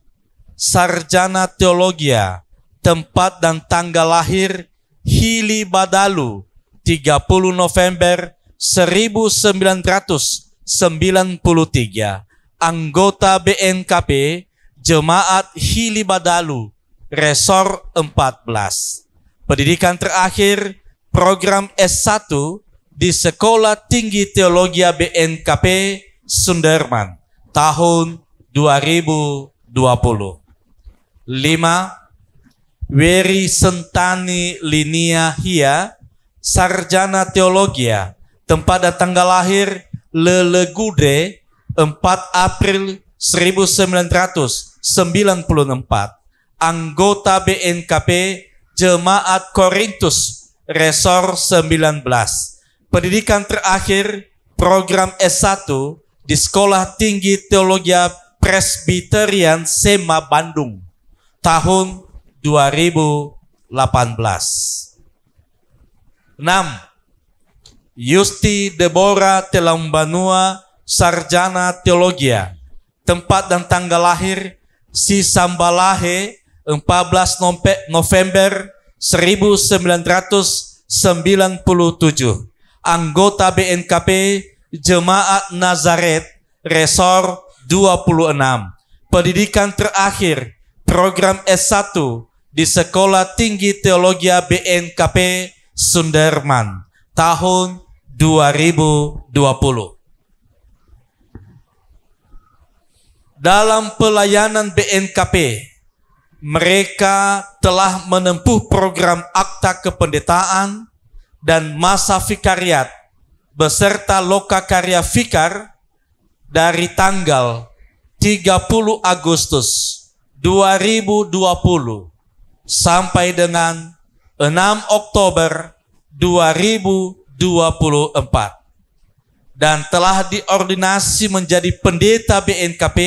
Sarjana Teologia, tempat dan tanggal lahir Hili Badalu, tiga puluh November seribu sembilan ratus sembilan puluh tiga, anggota B N K P Jemaat Hili Badalu, Resor empat belas. Pendidikan terakhir program S satu di Sekolah Tinggi Teologia B N K P Sunderman tahun dua ribu dua puluh. Lima, Weri Sentani Linia Hia, Sarjana Teologia, tempat dan tanggal lahir Lele Gudre, empat April seribu sembilan ratus sembilan puluh empat, anggota B N K P Jemaat Korintus, Resor sembilan belas. Pendidikan terakhir, program S satu di Sekolah Tinggi Teologia Presbyterian Sema Bandung, tahun dua ribu delapan belas. Enam, Yusti Deborah Telaumbanua, Sarjana Teologia, tempat dan tanggal lahir Sisambalahe, empat belas Nompe-, November seribu sembilan ratus sembilan puluh tujuh, anggota B N K P Jemaat Nazaret, Resor dua puluh enam. Pendidikan terakhir, program S satu di Sekolah Tinggi Teologia B N K P Sunderman, tahun dua ribu dua puluh. Dalam pelayanan B N K P, mereka telah menempuh program akta kependetaan dan masa vikariat beserta loka karya vikar dari tanggal tiga puluh Agustus dua ribu dua puluh sampai dengan enam Oktober dua ribu dua puluh empat, dan telah diordinasi menjadi pendeta B N K P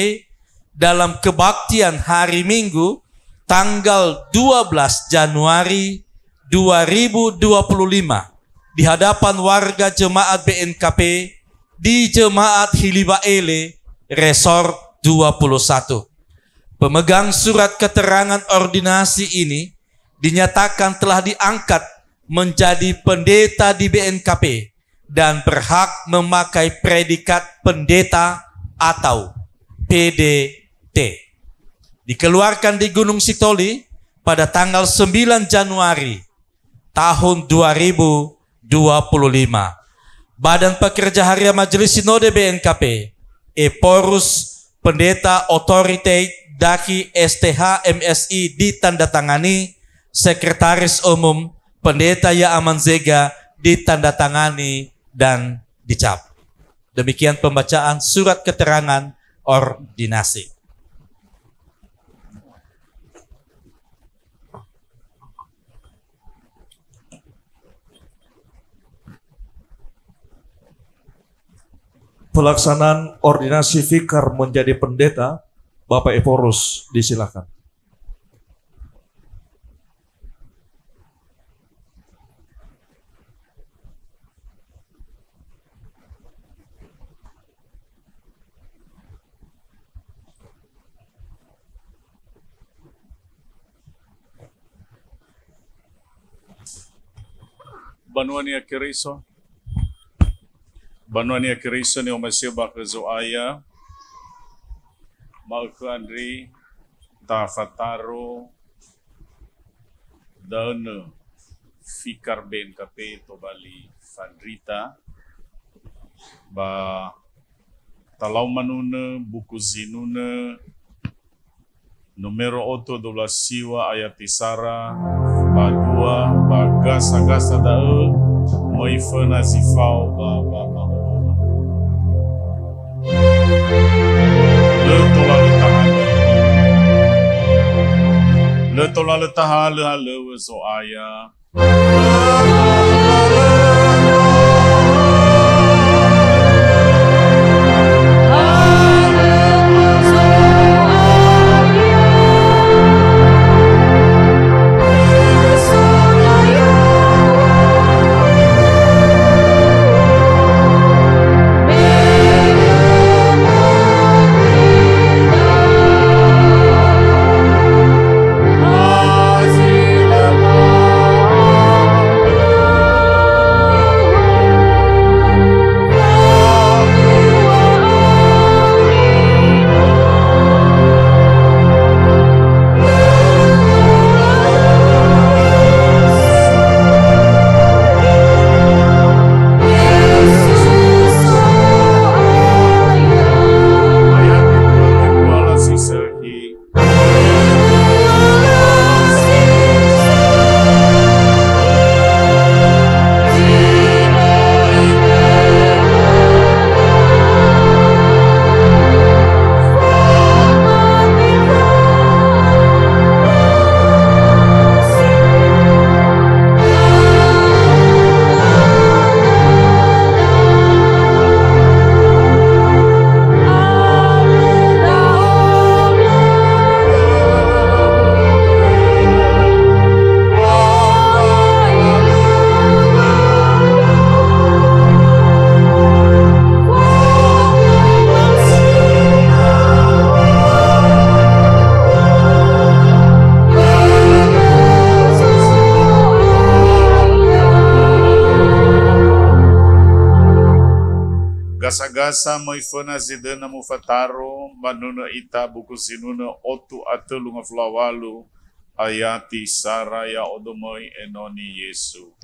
dalam kebaktian hari Minggu tanggal dua belas Januari dua ribu dua puluh lima di hadapan warga jemaat B N K P di Jemaat Hiliwaele, Resor dua puluh satu. Pemegang surat keterangan ordinasi ini dinyatakan telah diangkat menjadi pendeta di B N K P dan berhak memakai predikat pendeta atau P D T. Dikeluarkan di Gunung Sitoli pada tanggal sembilan Januari tahun dua ribu dua puluh lima. Badan Pekerja Harian Majelis Sinode B N K P, Ephorus Pendeta Otorite Daki S T H M S I ditandatangani, Sekretaris Umum Pendeta Yaaman Zega ditandatangani dan dicap. Demikian pembacaan surat keterangan ordinasi. Pelaksanaan ordinasi vikar menjadi pendeta, Bapak Ephorus, disilakan. Banua Niha Keriso. Banua Niha Keriso ni'omasi'ö ba khö Zo'aya. Ma'ökhö andre tafataro daönö vikar B N K P tobali fandrita, ba talau manunö buku zinunö numero oto dua belas siwa ayat tisara ba dua, ba gasa-gasa da'ö möi föna zi fao ba, ba, ba, ba. Lö tola lö tahalö. Lö tola lö tahalö halöŵö Zo'aya. Gasa-gasa möi föna zedöna mufataro, manunö ita buku zinunö otu a tölu ngafulu a walu, ayati sara ya'odo möi enoni Yesu.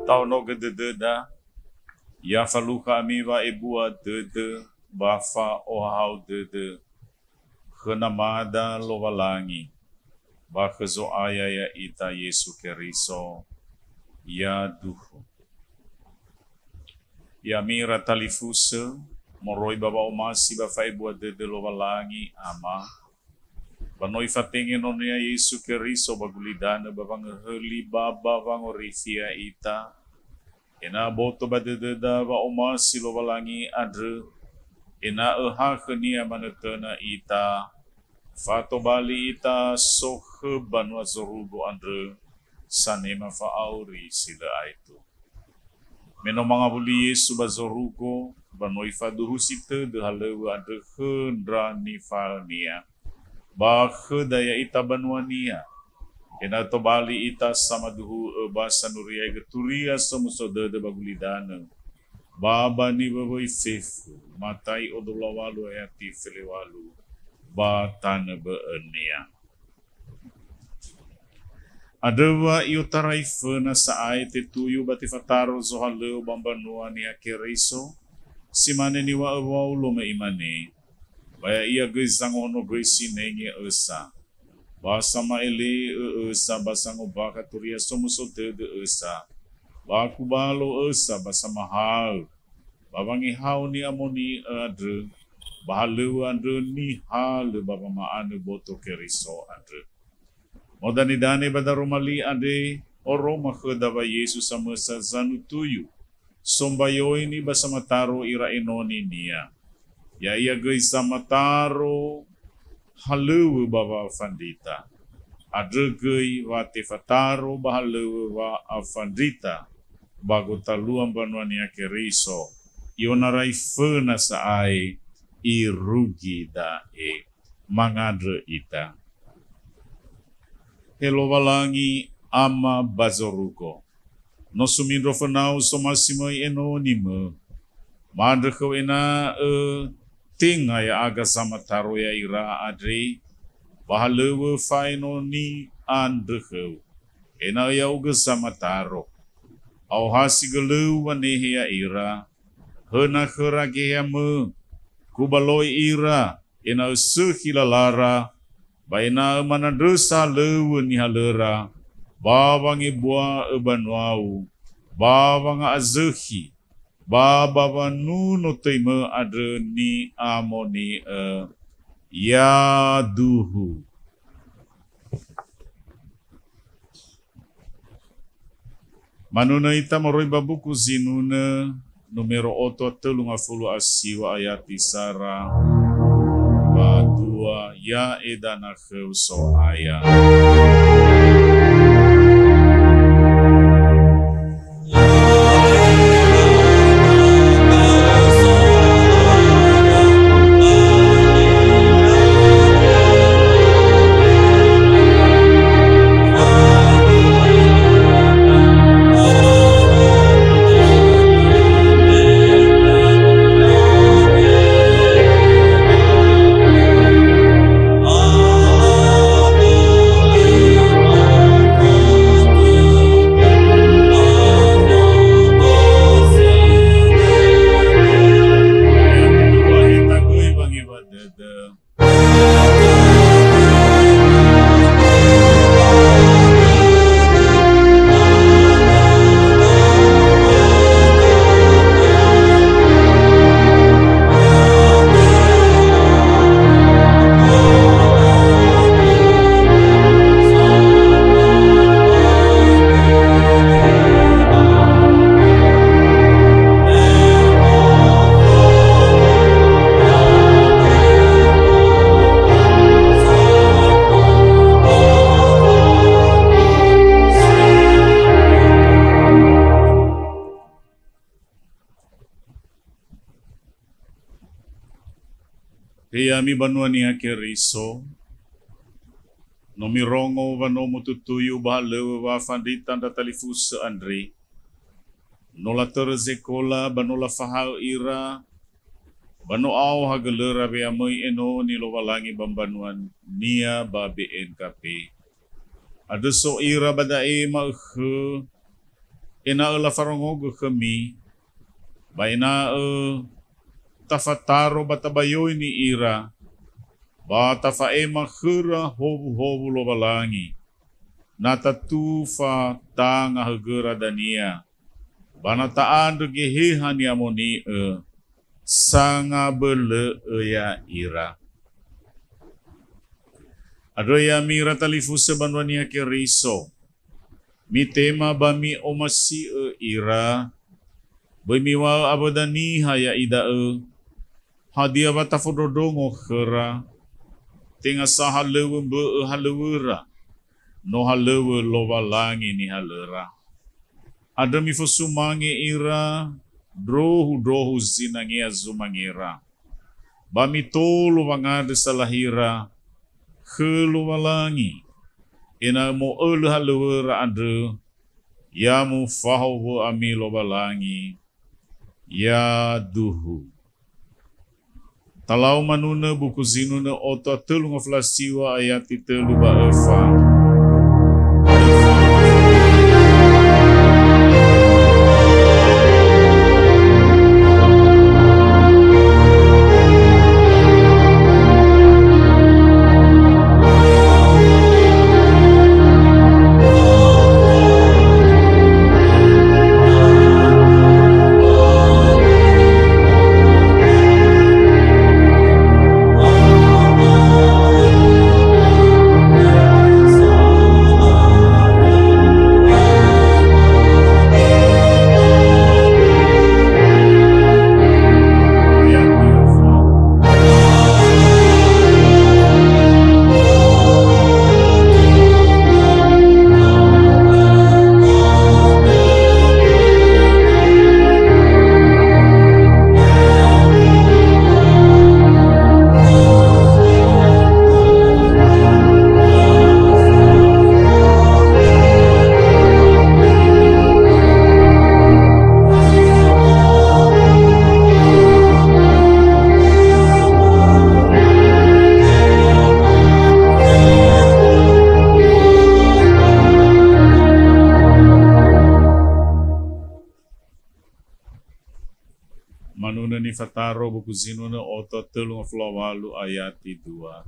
Tahonogö dödöda, ya falukha ami wa'ebua dödö ba fa'ohahau dödö khö Namada Lowalangi, ba khö Zo'aya ya'ita Yesu Keriso, yaduhu. Ya'ami ira talifusö, moroi ba wa'omasi ba fa'ebua dödö Lowalangi Ama, ba no Ifatenge Nono-Nia Yesu Keriso ba gulidanö ba wangöhöli ba ba wangorifi ya'ita, ena'ö boto ba dödöda wa'omasi Lowalangi andrö, ena'ö ha khö-Nia manötöna ita, fatobali ita sokhö banua zorugo andrö, sanema fa'auri si lö aetu. Me no mangawuli Yesu ba zorugo, ba no Ifaduhusi tödö halöŵö andrö khö ndra nifahaö-Nia, ba khöda ya'ita banua-Nia, ena'ö tobali ita samaduhu'ö ba sanuriaigö Turia Somuso Dödö ba gulidanö, ba ba niwöwöi fefu, Matai odo walu ayati fele walu, ba tanö bö'önia. Andrö wa i'otarai föna sa'ae tetuyu ba tefataro zohalöŵö ba mbanua Niha Keriso, si mane niŵa'ö Waulo me imane, ba ya'ia göi zangohonogöi sinenge ösa, ba sama'ele'ö ösa ba sangombakha Turia Somuso Dödö ösa, ba kubalo ösa ba samahaö, ba wangehao ni'amoni'ö andrö, ba halöŵö andrö nihalö ba wama'anö boto Keriso andrö. Modanedane ba daroma li andre, oroma khöda wa Yesu samösa zanutuyu, sombayoini ba samataro ira enoni-Nia. Ya'ia göi samataro halöŵö ba wa'afandrita. Andrö göi wa tefataro ba halöŵö wa'afandrita ba gotalua mbanua Niha Keriso, i'onarai föna sa'ae irugi da'e. Mangandrö ita. He Lowalangi Ama ba zorugo, no sumindro fönau somasi möi enoni-Mö. Ma'andrö khöu ena'ö tenga ya'aga samataro ya'ira andre, ba halöŵö fa'enoni andrö khöu, ena'ö ya'ugö samataro. A'ohasi gölöu wanehe ya'ira, höna khöra Geheha-Mö, kubaloi ira, ena'ö sökhi lalara, ba ena'ö manandrösa halöŵö nihalöra, ba wangebua'ö banuau, ba wanga'azökhi, ba ba wanuno töi-Mö andrö ni'amoni'ö. Yaduhu. Manunö ita moroi ba buku Zinunö, numero oto a tölu ngafulu a siwa ayati sara ba dua, ya'eda na khöu So'aya. He ya'ami banua Niha Keriso, no mirongo wa no mututuyu ba halöŵö wa'afandrita ndra talifusö andre. No latörö zekola ba no lafahaö ira, ba no ao hagölöra we'amöi enoni Lowalangi ba mbanua-Nia ba B N K P. Andrö so ira ba da'e ma'ökhö, ena'ö lafarongogö khömi, ba ena'ö tafataro ba tabayoini ira, ba tafa'ema khöra howuhowu Lowalangi, na tatufa tanga högöra dania, ba na ta'andrö Geheha ni'amoni'ö, sangabölö'ö ya'ira. Andrö ya'ami ira talifusö banua Niha Keriso, mitema ba mi'omasi'ö ira, böi miŵa'ö awöda niha ya'ida'ö, hadia wa tafondrondrongo khöra, tenga sa halöŵö mbö'ö halöŵöra, no halöŵö Lowalangi nihalöra. Andrö mifosumange ira ndrohu-ndrohu zinangea zumangera, ba mitolo wangandrö salahira khö Lowalangi, ena'ö mo'ölö halöŵöra andrö, ya mufahowu'ö ami Lowalangi, yaduhu. Talau manunö buku Zinunö oto a tölu ngafulu a siwa ayati tölu ba öfa. Manunö nifataro buku Zinunö oto a tölu ngafulu a walu ayati dua.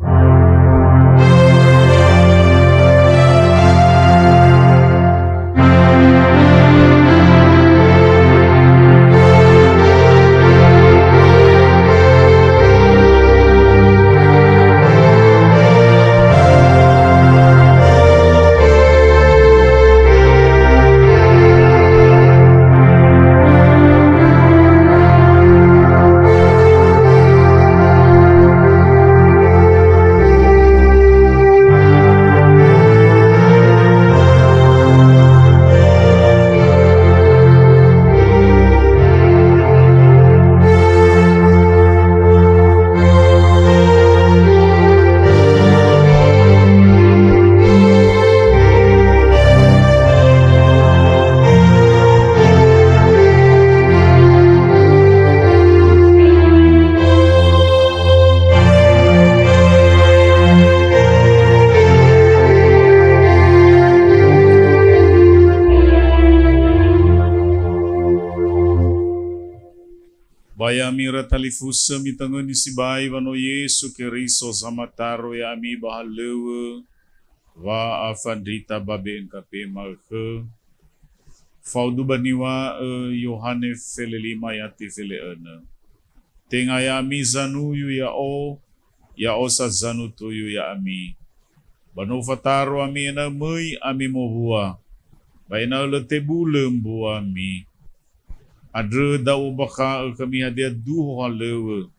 Ba ya'ami ira talifusö, mitangöni sibai wa no Yesu Keriso samataro ya'ami ba halöŵö wa'afandrita ba B N K P ma'ökhö, faudu ba niŵa'ö Yohane fele lima ayati fele önö. Tenga ya'ami zanuyu ya'o, ya'o sa zanutuyu ya'ami. Ba no ufataro ami ena'ö möi ami mowua, ba ena'ö lö tebulö mbuami. Andrö da u'ombakha'ö khömi hadia duho halöŵö,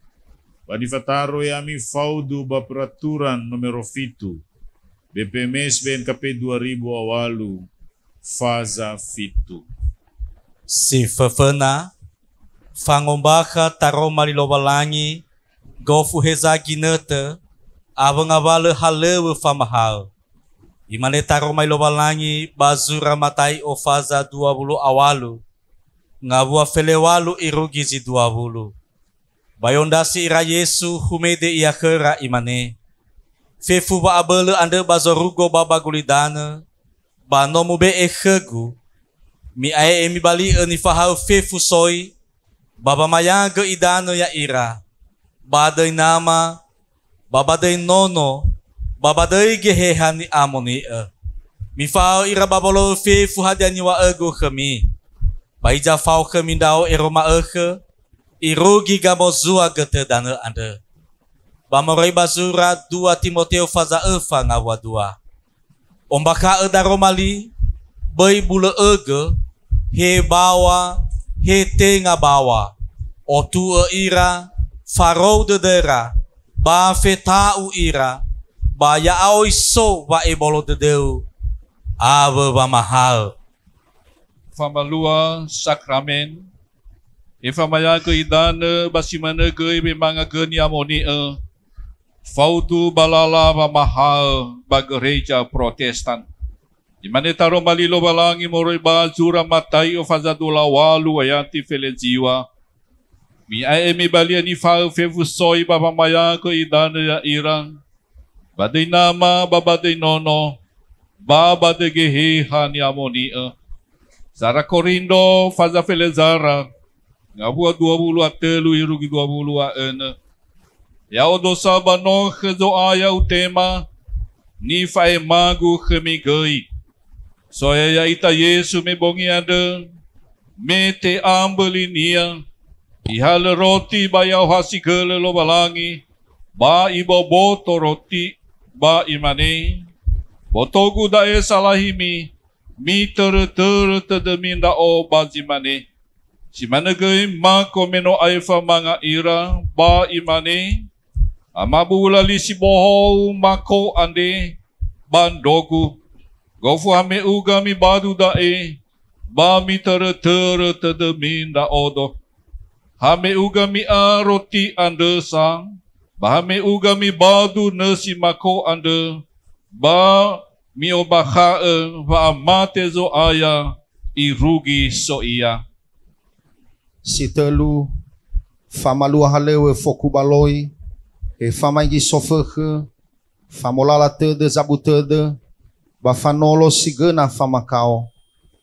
ba nifataro ya'ami faudu ba peraturan nomero fitu, B P M S B N K P dua ribu a walu, faza fitu. Si föföna, fangombakha taroma li Lowalangi, Gofu heza ginötö, awö ngawalö halöŵö famahaö. Imane taroma li Lowalangi ba zura Matai'o faza dua wulu a walu, ngawua felewalu irugi zi dua wulu. Ba i'ondrasi ira Yesu, humede Ia khöra, Imane, "Fefu wa'abölö andrö ba zorugo ba ba gulidanö, ba no mube'e khö-Gu. Mi'ae'e mibali'ö nifahaö fefu soi, ba wamayagö idanö ya'ira, ba döi nama, ba ba döi nono, ba ba döi Geheha Ni'amoni'ö. Mifaha'ö ira ba wolo'ö fefu hadia niŵa'ö-Gu khömi. Ba hiza fao khömi Ndra'o ero ma'ökhö, irugi gamozua götö danö andrö." Ba moroi ba zura dua Timoteo faza öfa ngawua dua. Ombakha'ö daroma li, böi bulö'ögö, he baŵa, he tenga baŵa. Otu'ö ira, farou dödöra, ba feta'u ira, ba ya'aoi so wa'ebolo dödöu awö wamahaö. Famalua sakramen, efamayagö idanö ba si manö göi wemanga gö ni'amoni'ö, faudu ba lala wamahaö ba Gereja Protestan. Imane taroma li Lowalangi moroi ba zura Matai'o faza dua wulu a walu ayati feleziŵa, "Mi'ae'e mibali'ö nifahaö fefu soi ba wamayagö idanö ya'ira, ba döi nama, ba ba döi nono, ba ba döi Geheha Ni'amoni'ö." Sara Korindo faza felezara, ngawua dua wulu a tölu irugi dua wulu a önö. Ya'odo sa ba no khö Zo'aya utema, nifa'ema-Gu khömi göi. So'aya ya'ita Yesu me bongi andrö, me te'ambö li-Nia, Ihalö roti ba i'aohasigölö Lowalangi, ba Iboboto roti, ba Imane, "Boto-Gu da'e salahimi, mitörötörö tödömi Ndra'o ba zi mane." Si manö göi mako me no aefa manga ira, ba Imane, "Amabu'ula li si bohou mako andre ba ndro-Gu. Gofu hame'uga mibadu da'e, ba mitörötörö tödömi Ndra'odo. Hame'uga mi'a roti andrö sa, ba hame'uga mibadu nösi mako andrö, ba mi'ombakha'ö wa'amate Zo'aya irugi so Ia." Si tölu, famalua halöŵö fokubaloi, efamaigi sofökhö, famolala tödö zabu tödö, ba fanolo si göna famakao,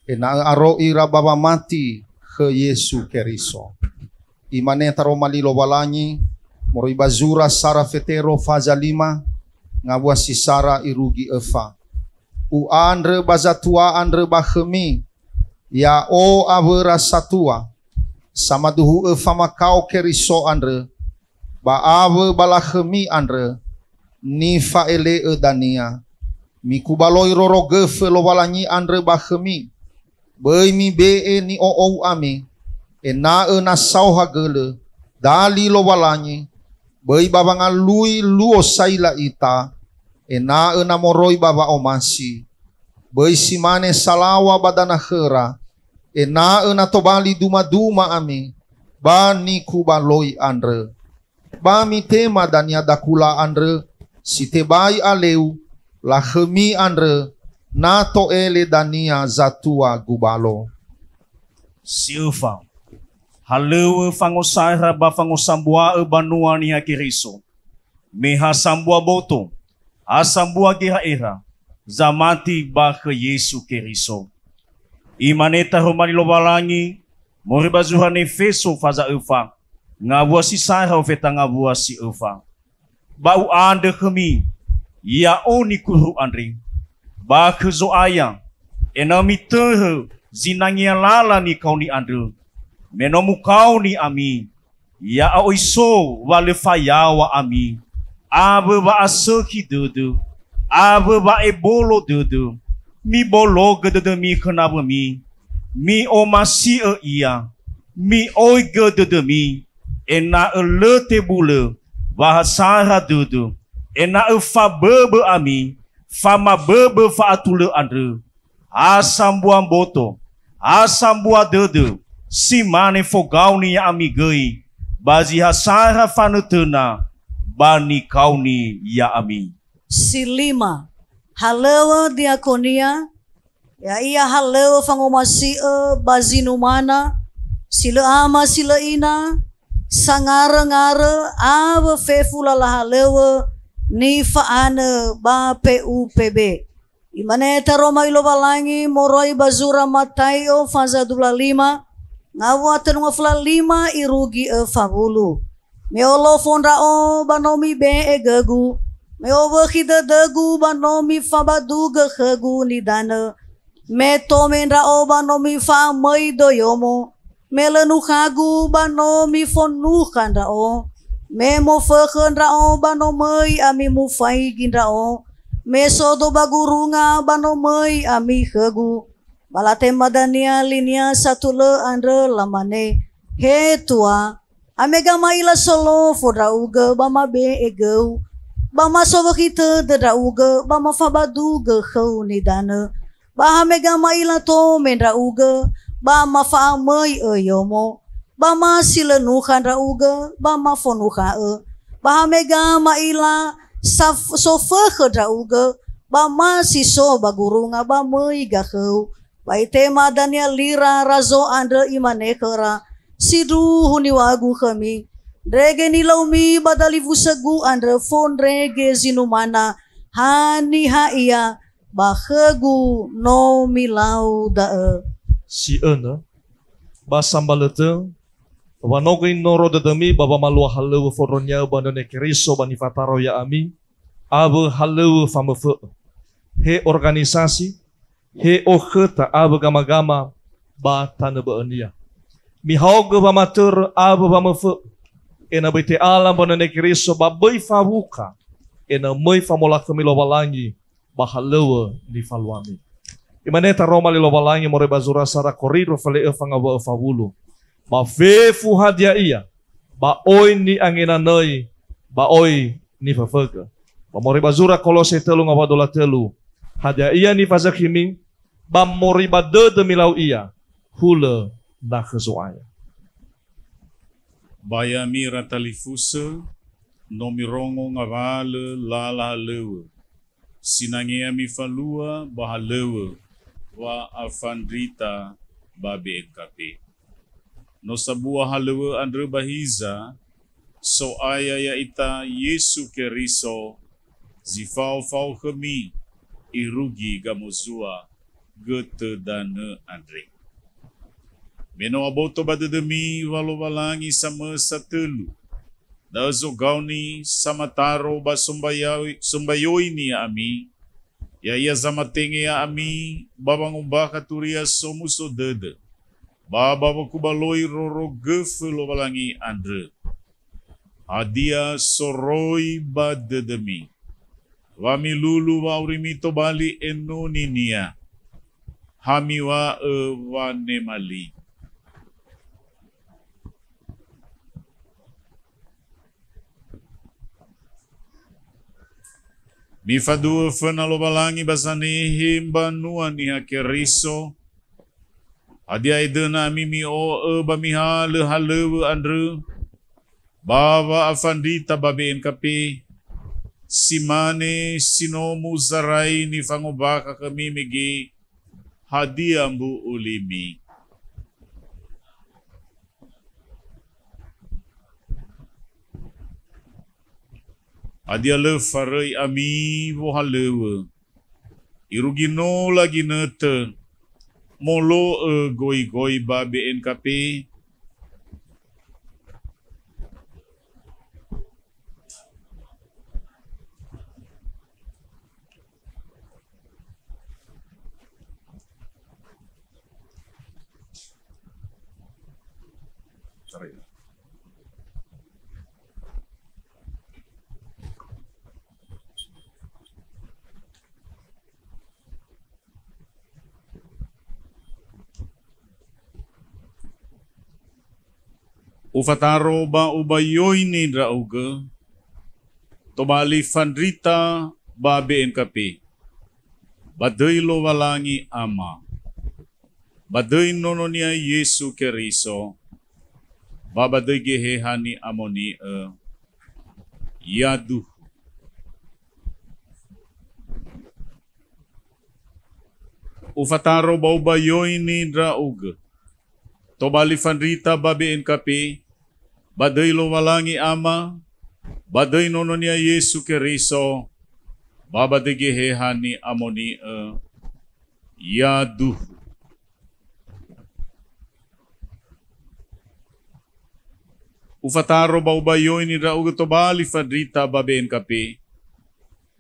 ena'ö aro ira ba wamati khö Yesu Keriso. Imane taroma li Lowalangi, moroi ba zura sara Fetero faza lima, ngawua si sara irugi öfa. U'andrö ba zatua andrö ba khömi, ya'o awöra satua, samaduhu'ö famakao Keriso andrö, ba awö ba lakhömi andrö, nifa'ele'ö dania. Mikubaloi roro göfö Lowalangi andrö ba khömi. Böi mibe'e ni'o'ou ami, ena'ö na saohagölö, dali Lowalangi, böi ba wangalui luo saila ita, ena'ö na moroi ba wa'omasi. Böi si mane salaŵa ba danakhöra, ena'ö na tobali dumaduma ami ba nikubaloi andrö. Ba mitema dania dakula andrö, si tebai aleu, lakhömi andrö, na to'ele dania zatua gubalo. Si öfa, halöŵö fangosara ba fangosambua'ö banua Niha Keriso. Me ha sambua boto, ha sambua gera'era, zamati ba khö Yesu Keriso. Imane taroma li Lowalangi, moroi ba zura Nefeso faza öfa, ngawua si sara ofeta ngawua si öfa. Ba u'andrö khömi, ya'o nikuru andre, ba khö Zo'aya, ena'ö mitörö zinangea lala nikaoni andrö. Me no mukaoni ami, ya'aoi so wa lö fayaŵa ami, awö wa'asökhi dödö, awö wa'ebolo dödö. Mibologö dödömi khö nawömi, mi'omasi'ö ia, mi'oigö dödömi, ena'ö lö tebulö wa ha sara dödö, ena'ö faböbö ami, famaböbö fa'atulö andrö. Ha sambua mboto, ha sambua dödö, si mane fogaoni ya'ami göi, ba zi ha sara fanötöna, ba nikaoni ya'ami. Si lima, halöŵö diakonia, ya'ia halöŵö fangomasi'ö ba zinumana, si lö ama si lö ina, sangaröngarö awö fefu lala halöŵö nifa'anö ba P U P B. Imane taroma i Lowalangi moroi ba zura Mataio faza dua puluh lima, ngawua tölu ngafulu lima irugi öfa wulu. Me olofo ndra'o ba no mibe'e gögu, me owökhi dödögu ba no mifabadugö khögu nidanö, me tome ndra'o ba no mifa'amöi döiyomo, me lö nukhagu ba no mifönukha ndra'o, me mofökhö ndra'o ba no möi ami mufaigi ndra'o, me sodo ba gurunga ba no möi ami khögu. Ba latema dania linia satulö andrö lamane, He Tua, Amega ma'ila solofo ndra'ugö ba mabe'e göu, ba masowökhi tödö ndra'ugö ba mafabadugö khöu nidanö, ba hamega ma'ila tome ndra'ugö ba mafa'amöi öiyomo, ba ma si lö nukha ndra'ugö ba mafonukha'ö, ba hamega ma'ila saf-, sofökhö ndra'ugö ba ma si so ba gurunga ba möi gakhöu. Ba itema dania lira razo andrö, imane khöra, Sindruhu niŵa'ögu khömi, ndrege nilaumi ba dalifusögu andrö fondrege zinumana, haniha ia, ba khögu no milau da'ö. Si önö, ba sambalötö, wa no göi noro dödömi ba wamalua halöŵö fondroniaö ba nöne Keriso ba nifataro ya'ami, awö halöŵö famöfö'ö. He organisasi, he okhöta awö gamagama ba tanö bö'önia. Mihaogö wamatörö awö wamöfö'ö, ena'ö böi te'ala mbonane Keriso ba böi fawuka, ena'ö möi famolakhömi Lowalangi ba halöŵö nifaluami. Imane taroma li Lowalangi moroi ba zura sara Korindro fele'ö fangawua'ö fawulu. Ba fefu hadia ia, ba oi ni'angenanöi, ba oi niföfögö. Ba moroi ba zura Kolose tölu ngawua dua puluh tölu, hadia ia nifazökhimi, ba moroi ba dödö milau ia, hulö na khö Zo'aya. Ba ya'ami ira talifusö, no mirongo ngawalö lala halöŵö, sinangea mifalua ba halöŵö wa'afandrita ba B N K P. No sabua halöŵö andrö ba hiza, So'aya ya'ita Yesu Keriso, zi fao-fao khömi irugi gamozua götö danö andre. Me no aboto ba dödömi wa Lowalangi samösa tölu, da'ö zogaoni samataro ba sombayoi-, sombayoini ya'ami, ya'ia zamatenge ya'ami ba wangombakha Turia Somuso Dödö, ba ba wakubaloi rorogöfö Lowalangi andrö. Hadia soroi ba dödömi? Wa milulu wa'aurimi tobali enoni-Nia. Ha miŵa'ö wanema li. Mifadu'ö föna Lowalangi ba zanehe mbanua Niha Keriso. Hadia edöna ami mi'o'ö ba mihalö halöŵö andrö, ba wa'afandrita ba B N K P, si mane si no muzarai nifangombakha khömi mege, hadia mbu'u limi? Hadia lö faröi ami wohalöŵö? Irugi no laginötö, molo'ö goigoi ba B N K P. Ufataro ba ubayoini ndra'ugö, tobali fandrita ba B N K P, ba döi Lowalangi Ama, ba döi Nono-Nia Yesu Keriso, ba ba döi Geheha Ni'amoni'ö. Yaduhu. Ufataro ba ubayoini ndra'ugö. Tobali fandrita ba B N K P, ba döi Lowalangi Ama, ba döi Nono-Nia Yesu Keriso, ba ba döi Geheha Ni'amoni'ö. Yaduhu. Ufataro ba ubayoini ndra'ugö tobali fandrita ba B N K P,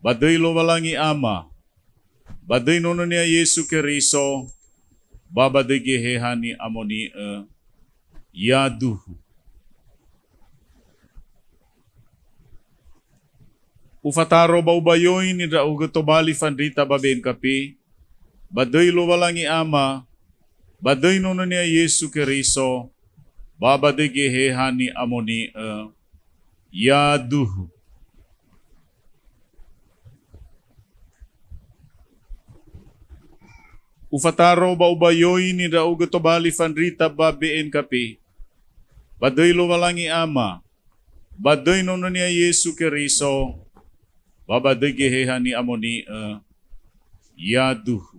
ba döi Lowalangi Ama, ba döi Nono-Nia Yesu Keriso, ba ba döi Geheha Ni'amoni'ö. Yaduhu. Ufataro ba ubayoini ndra'ugö tobali fandrita ba B N K P, ba döi Lowalangi Ama, ba döi Nono-Nia Yesu Keriso, ba ba döi Geheha Ni'amoni'ö. Yaduhu. Ufataro ba ubayoini ndra'ugö tobali fandrita ba B N K P, ba döi Lowalangi Ama, ba döi Nono-Nia Yesu Keriso, ba ba döi Geheha Ni'amoni'ö. Yaduhu.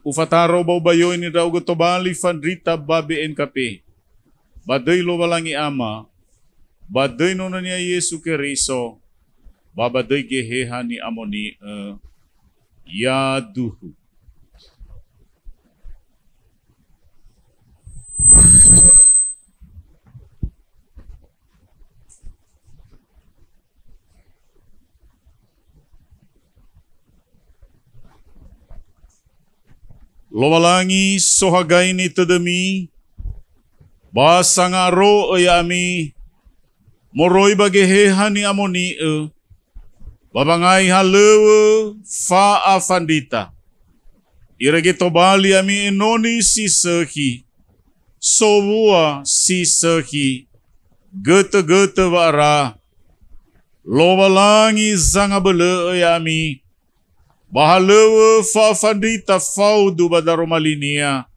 Ufataro ba ubayoini ndra'ugö tobali fandrita ba B N K P, ba döi Lowalangi Ama, ba döi Nono-Nia Yesu Keriso, ba ba döi Geheha Ni'amoni'ö. Yaduhu. Lowalangi, sohagaini tödömi, ba sanga'aro'ö ya'ami moroi ba Geheha Ni'amoni'ö, ba wangai halöŵö fa'afandrita. Irege tobali ami enoni si sökhi, sowua si sökhi, götö-götö wa'ara. Lowalangi zangabölö'ö ya'ami, ba halöŵö fa'afandrita faudu ba daroma linia,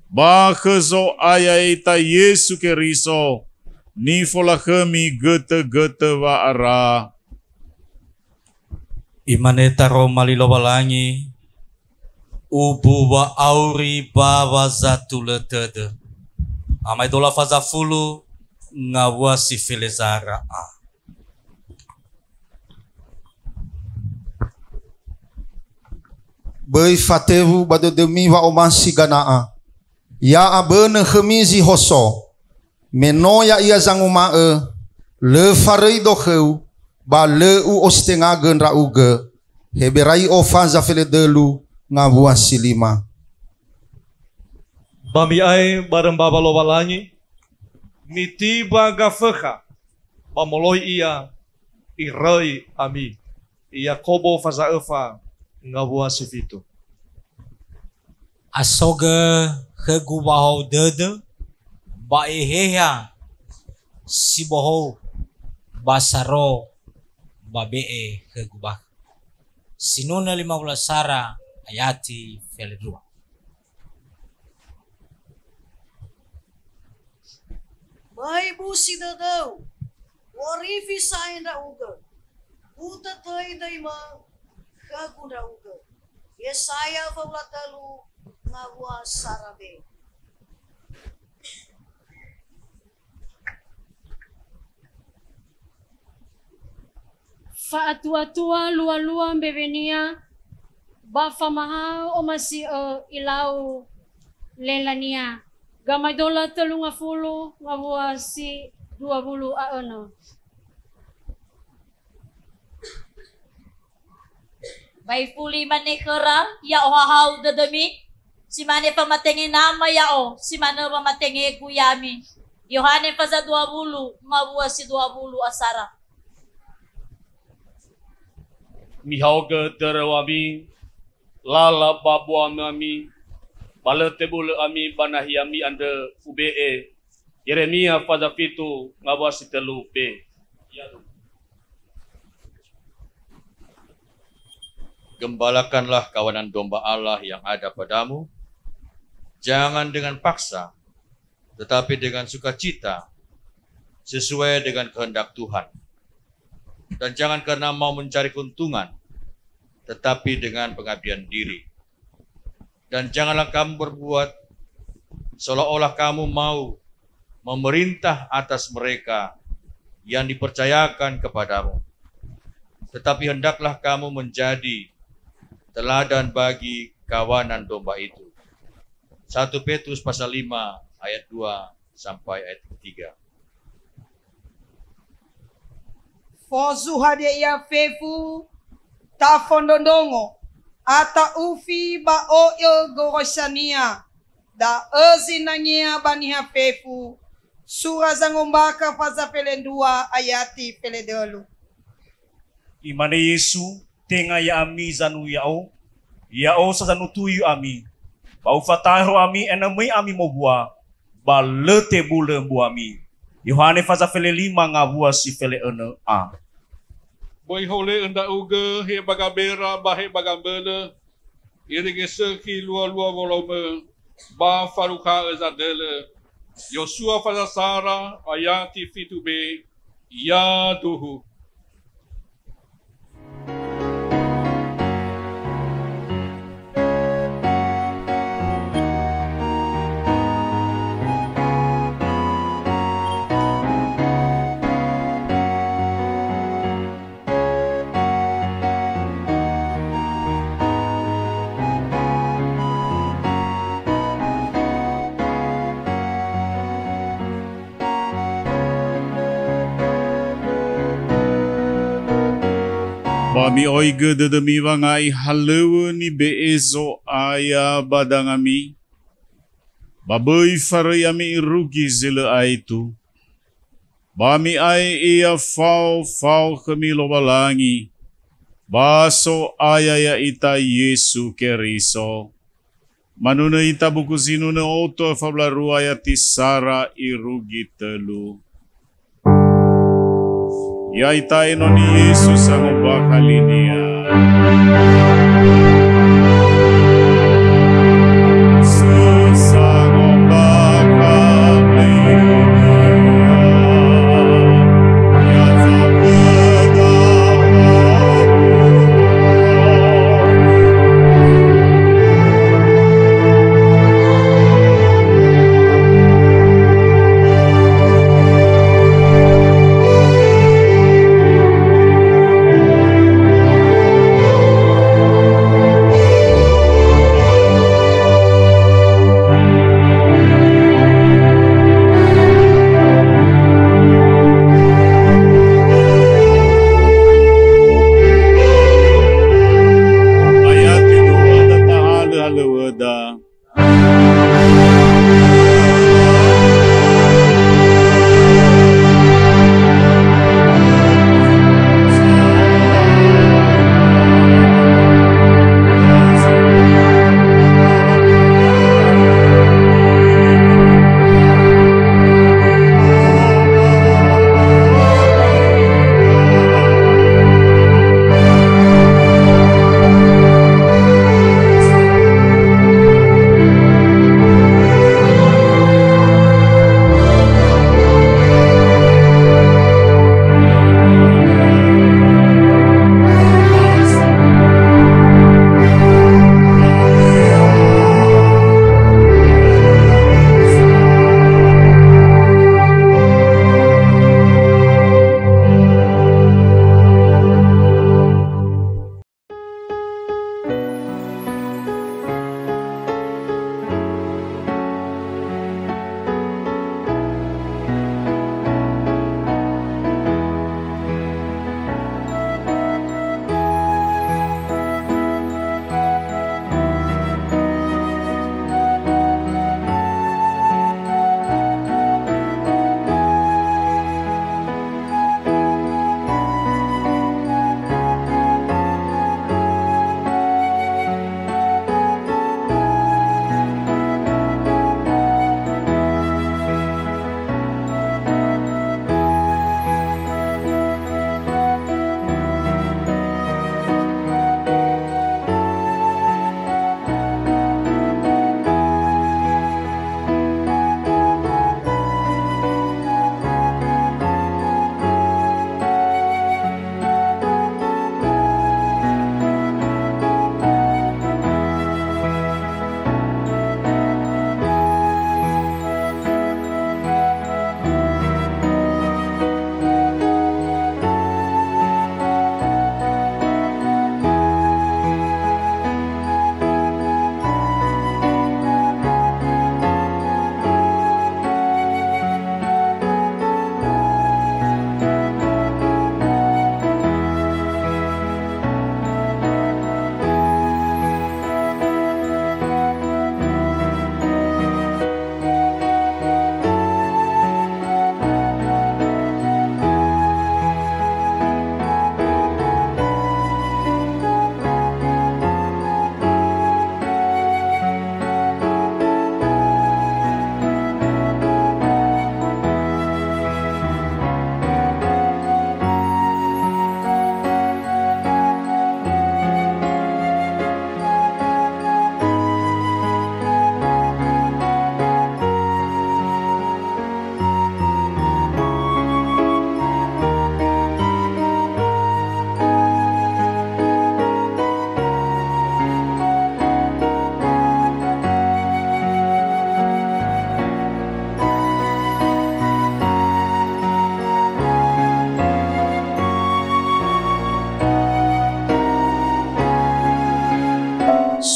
ba khö Zo'aya ya'ita Yesu Keriso, nifolakhömi götö-götö wa'ara. Imane taroma li Lowalangi, ubu wa'auri ba wazatulö tödö. Amaedola faza fulu ngawua si felezara a. Böi fatewu ba dödömi wa'omasi gana'a. Ya'abönö khömi zi hoso. Me no ya'ia zanguma'ö, "Lö faröido khöu, ba lö u'ositengagö ndra'ugö." Heberai'o faza feledölu ngawua si lima. Ba mi'ae barö mbawa Lowalangi, mitiba Gafökha, ba moloi ia iröi ami. Yakobo faza öfa ngawua si fitu. Asogö khögu wahou dödö, ba eheha si bohou, ba saro, ba be'e khögu bakha. Sinunö lima wulu sara ayati felendrua. Böi busi dödöu, u'orifi sa'ae ndra'ugö. Utötöi döimö khögu ndra'ugö. Yesaya fa'ula tölu ngawua sara be. Fa'atuatua lualua mbewenia, ba famahao omasi'ö ilau lelania. Gamaedola tölu ngafulu ngawua si dua wulu a önö. Ba ifuli imane khöra, "Ya'o hahau dödömi, si mane famatenge nama ya'o, si manö wamatengegu ya'ami." Yohane faza dua wulu, ngawua si dua wulu a sara. Mihaogö döröwami, lala ba buamömi, ba lö tebulö ami ba nahiami andrö, ube'e. Yeremia faza fitu ngawua si tölu be. Gembalakanlah kawanan domba Allah yang ada padamu, jangan dengan paksa, tetapi dengan sukacita, sesuai dengan kehendak Tuhan. Dan jangan karena mau mencari keuntungan, tetapi dengan pengabdian diri. Dan janganlah kamu berbuat seolah-olah kamu mau memerintah atas mereka yang dipercayakan kepadamu. Tetapi hendaklah kamu menjadi teladan bagi kawanan domba itu. Satu Petrus pasal lima ayat dua sampai ayat ketiga. Fozu hadia ia fefu, tafondrondrongo, ata'ufi ba o'ö goroisania, da'ö zinangea ba niha fefu, sura zangombakha faza felendrua ayati feledölu. Imane Yesu, "Tenga ya'ami zanui ya'o, ya'o sa zanutui ami. Ba ufataero ami ena'ö möi ami mobua, ba lö tebulö mbuami." Yohane faza felelima ngawua si fele'önö a. Böi hole'ö ndra'ugö he ba gabera ba he ba gambölö, irege sökhi lualua woloumö, ba farukha'ö zadölö. Yosua faza sara ayati fitu be, yaduhu. Ba mi'oigö dödömi wanga'i halöŵö nibe'e Zo'aya ba dangami, ba böi faröi ami irugi zi lö aetu. Ba mi'ae ia fao-fao khömi Lowalangi, ba So'aya ya'ita Yesu Keriso. Manunö ita buku zinunö oto fa bla rua ayati sara irugi tölu. Ya'ita enoni Yesu sangombakha linia. Sangombakha linia.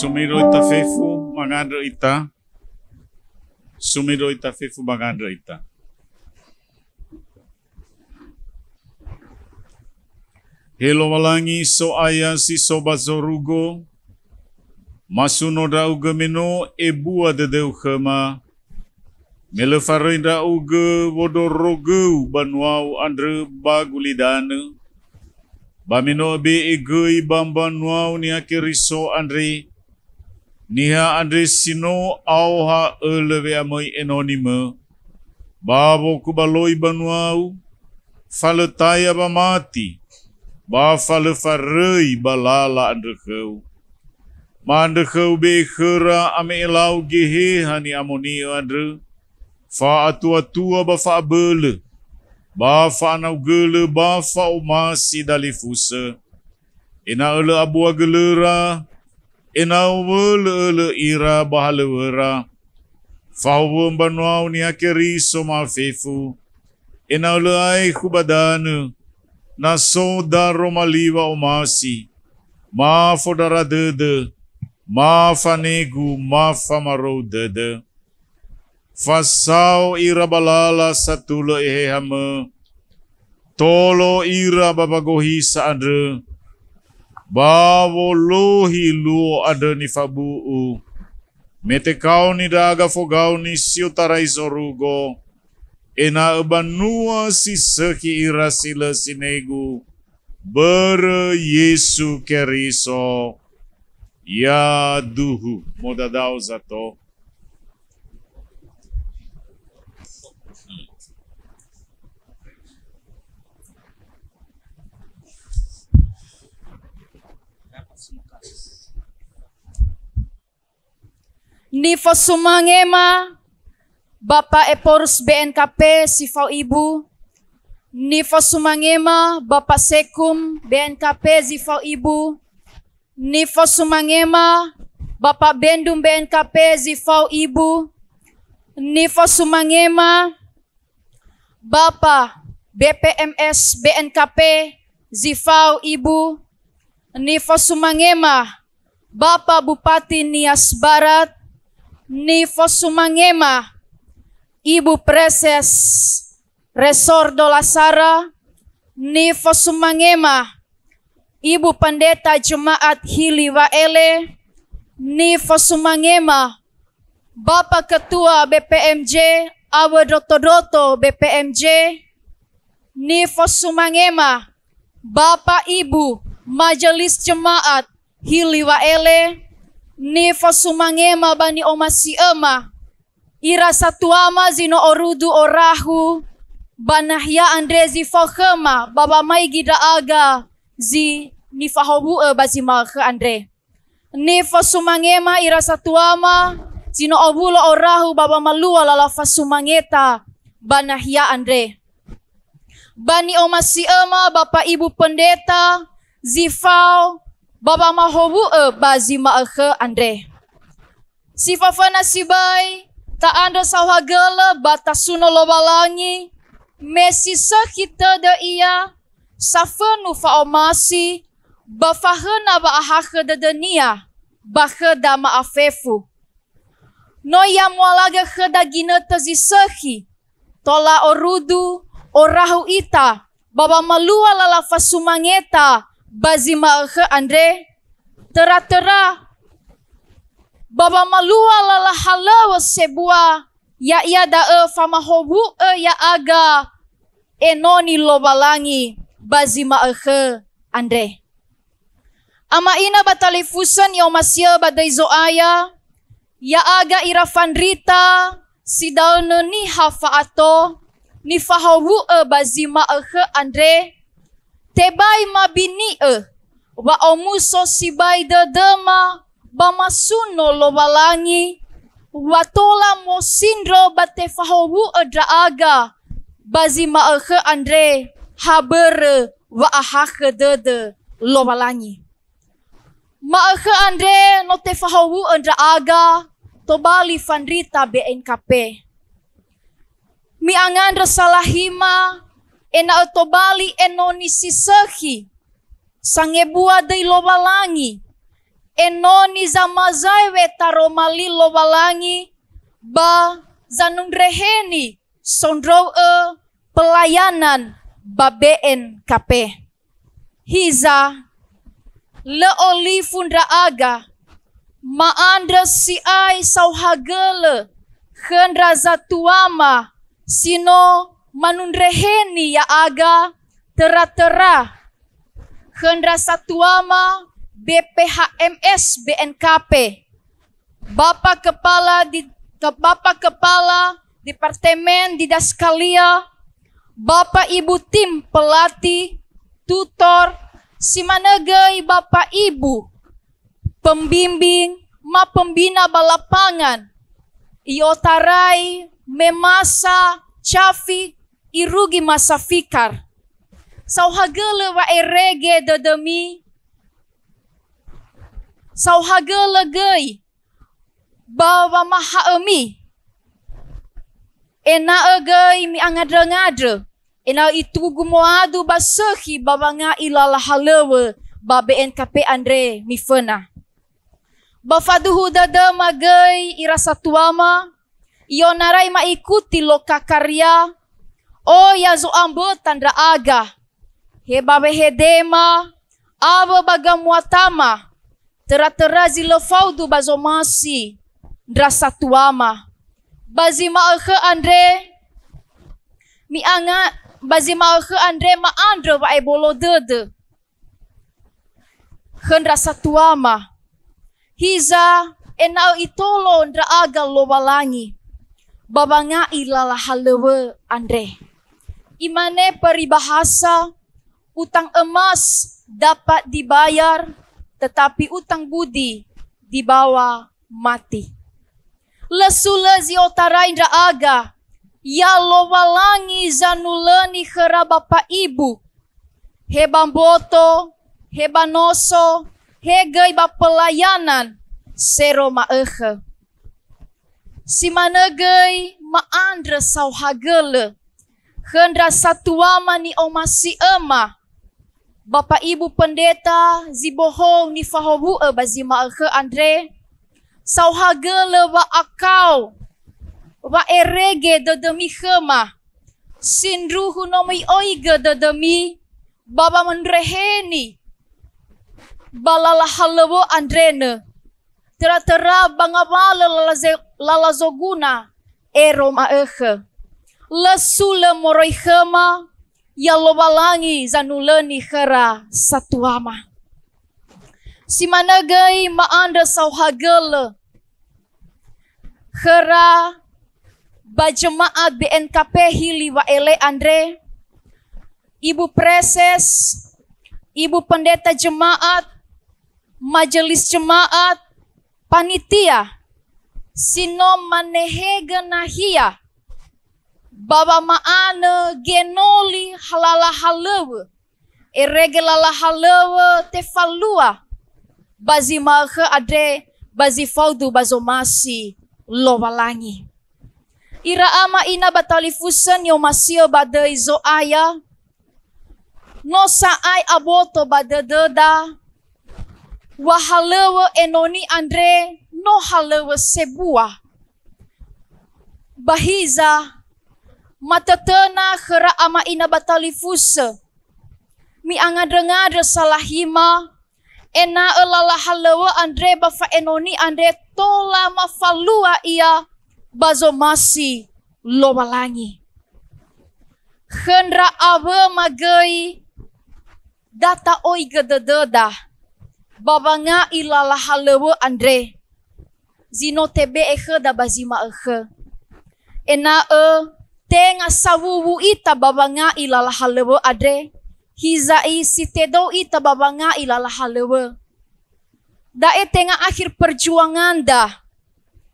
Sumindro ita fefu, mangandrö ita. Sumindro ita fefu, mangandrö ita. He Lowalangi So'aya si so ba zorugo, masuno ndra'ugö me no ebua dödöu khöma, me lö faröi ndra'ugö wondrorogöu banuau andrö ba gulidanö, ba me no öbe'e göi ba mbanuau Niha Keriso andre, niha andre si no aoha'ölö we'amöi enonimö, ba wokubaloi banuau, fa lö taya ba mati, ba fa lö faröi ba lala andrö khöu. Ma'andrö khöu be'e khöra ame'e lau Geheha ni'amoni'ö andrö, fa'atuatua ba fa'abölö, ba fa'anaugölö ba fa'omasi dalifusö, ena'ö lö abua gölöra, ena'ö owölö'ölö ira ba halöŵöra. Fahowu'ö mbanuau Niha Keriso ma'afefu, ena'ö lö aekhu ba danö, na so daroma li wa'omasi, ma fondrara dödö, ma fanegu, ma famarou dödö. Fasao ira ba lala satulö Ehehamö, tolo ira ba wagohisa andrö, ba wolohi luo andrö nifabu'u, me tekaoni ndra'aga fogaoni si otarai zorugo, ena'ö banua si sökhi ira si lö sinegu, börö Yesu Keriso. Yaduhu, modadao zato. Nifosumangema Bapa Ephorus B N K P si fao ibu. Nifosumangema Bapa Sekum B N K P zi fao ibu. Nifosumangema Bapa Bendum B N K P zi fao ibu. Nifosumangema Bapa B P M S B N K P zi fao ibu. Nifosumangema Bapa Bupati Nias Barat. Nifosumangema Ibu Preses Resor Dolasara. Nifosumangema Ibu Pendeta Jemaat Hili Wa'ele. Nifosumangema Bapa Ketua B P M J awö ndroto-ndroto B P M J. Nifosumangema Bapa Ibu Majelis Jemaat Hili Wa'ele. Nifosumangema ba ni'omasi'öma ira satuama zi no orudu orahu ba nahia andre zi fao khöma ba wamaigi ndra'aga zi nifahowu'ö ba zi ma'ökhö andre. Nifosumangema ira satuama zi no owulo orahu ba wamalua lala fasumangeta ba nahia andre. Ba ni'omasi'öma Bapa Ibu Pendeta zi fao ba wamahowu'ö ba zi ma'ökhö andre. Si föföna sibai, ta'andrö saohagölö ba tasuno Lowalangi, me si sökhi tödö Ia, safönu fa'omasi, ba fahöna wa'ahakhö dödö-Nia ba khöda ma'afefu. No Ia mualagö khöda ginötö zi sökhi, tola orudu, orahu ita, ba wamalua lala fasumangeta ba zi ma'ökhö andre, töra-töra ba wamalua lala halöŵö sebua, ya'ia da'ö famahowu'ö ya'aga enoni Lowalangi ba zi ma'ökhö andre. Ama ina ba talifusö ni'omasi'ö ba döi Zo'aya, ya'aga ira fandrita si daönö niha fa'ato nifahowu'ö ba zi ma'ökhö andre, tebai mabini'ö wa'omuso sibai dödöma ba masuno Lowalangi, wa tola mosindro ba tefahowu'ö ndra'aga ba zi ma'ökhö andre ha börö wa'ahakhö dödö Lowalangi. Ma'ökhö andre no tefahowu'ö ndra'aga tobali fandrita B N K P. Mi'angandrö salahima, ena'ö tobali enoni si sökhi, sangebua döi Lowalangi, enoni zamazaewe taroma li Lowalangi ba zanundreheni sondrow̃ö pelayanan ba B N K P. Hiza, lö olifu ndra'aga, ma'andrö si'ai saohagölö khö ndra zatuama si no manundreheni ya'aga töra-töra khö ndra satuama B P H M S B N K P. Bapa Kepala di-, ke-, Bapa Kepala Departemen Didaskalia, Bapa Ibu Tim Pelatih, Tutor, si manö göi Bapa Ibu Pembimbing ma Pembina ba lapangan, i'otarai Memasa Cafi Irugi Masa Fikar. Saohagölö wa'erege dödömi, saohagölö göi ba wamaha'ömi, ena'ö göi mi'angandrö-ngandrö, ena'ö itugu moadu ba sökhi ba wanga'i lala halöŵö ba B N K P andre miföna. Ba faduhu dödöma göi ira satuama, i'onarai ma'ikuti Lokakaria, oya zo'amböta ndra'aga, he ba wehedema, awö ba gamuatama, töra-töra zi lö faudu ba zomasi ndra satuama. Ba zi ma'ökhö andre, mi'anga-, ba zi ma'ökhö andre ma'andrö wa'ebolo dödö khö ndra satuama. Hiza ena'ö itolo ndra'aga Lowalangi ba wanga'i lala halöŵö andre. Imane peribahasa, utang emas dapat dibayar, tetapi utang budi dibawa mati. Lö sulö zi otarai ndra'aga, ya Lowalangi zanulöni khöra Bapa Ibu, he ba mboto, he ba noso, he göi ba pelayanan sero ma'ökhö. Si manö göi ma'andrö saohagölö khö ndra satuama ni'omasi'öma, Bapa Ibu Pendeta zi bohou nifahowu'ö ba zi ma'ökhö andre, saohagölö wa'akao, wa'erege dödömi khöma, sindruhu no mi'oigö dödömi ba wamandreheni ba lala halöŵö andre nö. Töra-töra ba ngawalö lala ze-, lala zoguna ero ma'ökhö. Lö sulö moroi khöma, ya Lowalangi zanulöni khöra satuama. Si manö göi ma'andrö saohagölö khöra ba jemaat B N K P Hili Wa'ele andre, Ibu Preses, Ibu Pendeta Jemaat, Majelis Jemaat, panitia, si no manehegö nahia ba wama'anö genoli lala halöŵö, erege lala halöŵö tefalua ba zi ma'ökhö andre ba zi faudu ba zomasi Lowalangi. Ira ama ina ba talifusö ni'omasi'ö ba döi Zo'aya, no sa'ae aboto ba dödöda, wa halöŵö enoni andre no halöŵö sebua. Ba hiza, matötöna khöra ama ina ba talifusö, mi'angandrö-ngandrö salahima, ena'ö lala halöŵö andre ba fa'enoni andre tola mafalua ia ba zomasi Lowalangi. Khö ndra awöma göi da ta'oigö dödöda ba wanga'i lala halöŵö andre zi no tebe'e khöda ba zi ma'ökhö. Ena'ö tenga sawuwu ita ba wanga'i lala halöŵö andre, hiza'i si tedou ita ba wanga'i lala halöŵö. Da'e tenga akhir perjuanganda,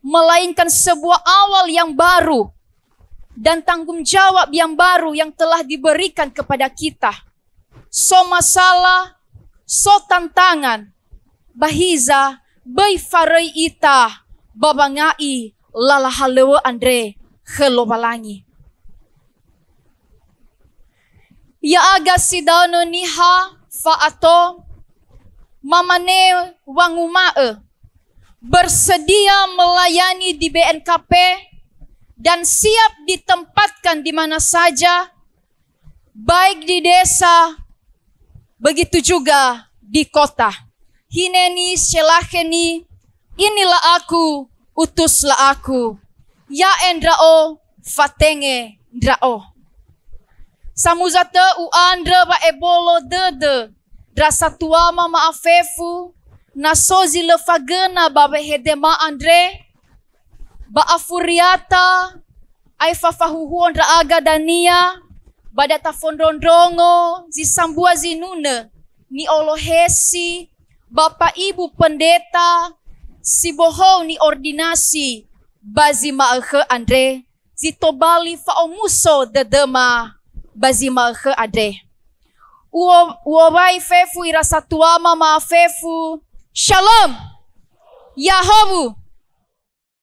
melainkan sebuah awal yang baru dan tanggung jawab yang baru yang telah diberikan kepada kita. So masalah, so tantangan, ba hiza böi faröi ita ba wanga'i lala halöŵö andre khö Lowalangi. Ya'aga sidaonö niha fa'ato, Mamane wanguma'ö, bersedia melayani di B N K P dan siap ditempatkan di mana saja, baik di desa, begitu juga di kota. Hineni selakheni, inilah aku, utuslah aku. Ya'e ndra'o, fatenge ndra'o. Samuza tö u'andrö wa'ebolo dödö ndra satuama ma'afefu, na so zi lö fagöna ba wehedema andre, ba afuriata, aefa fahuhuo ndra'aga dania, ba data fondrondrongo zi sambua zinunö, ni'olohesi, Bapa Ibu Pendeta, si bohou ni'ordinasi ba zi ma'ökhö andre, zi tobali fa'omuso dödöma ba zi ma'ökhö andre. Uo-, uowai fefu ira satuama ma'afefu. Shalom! Yahowu!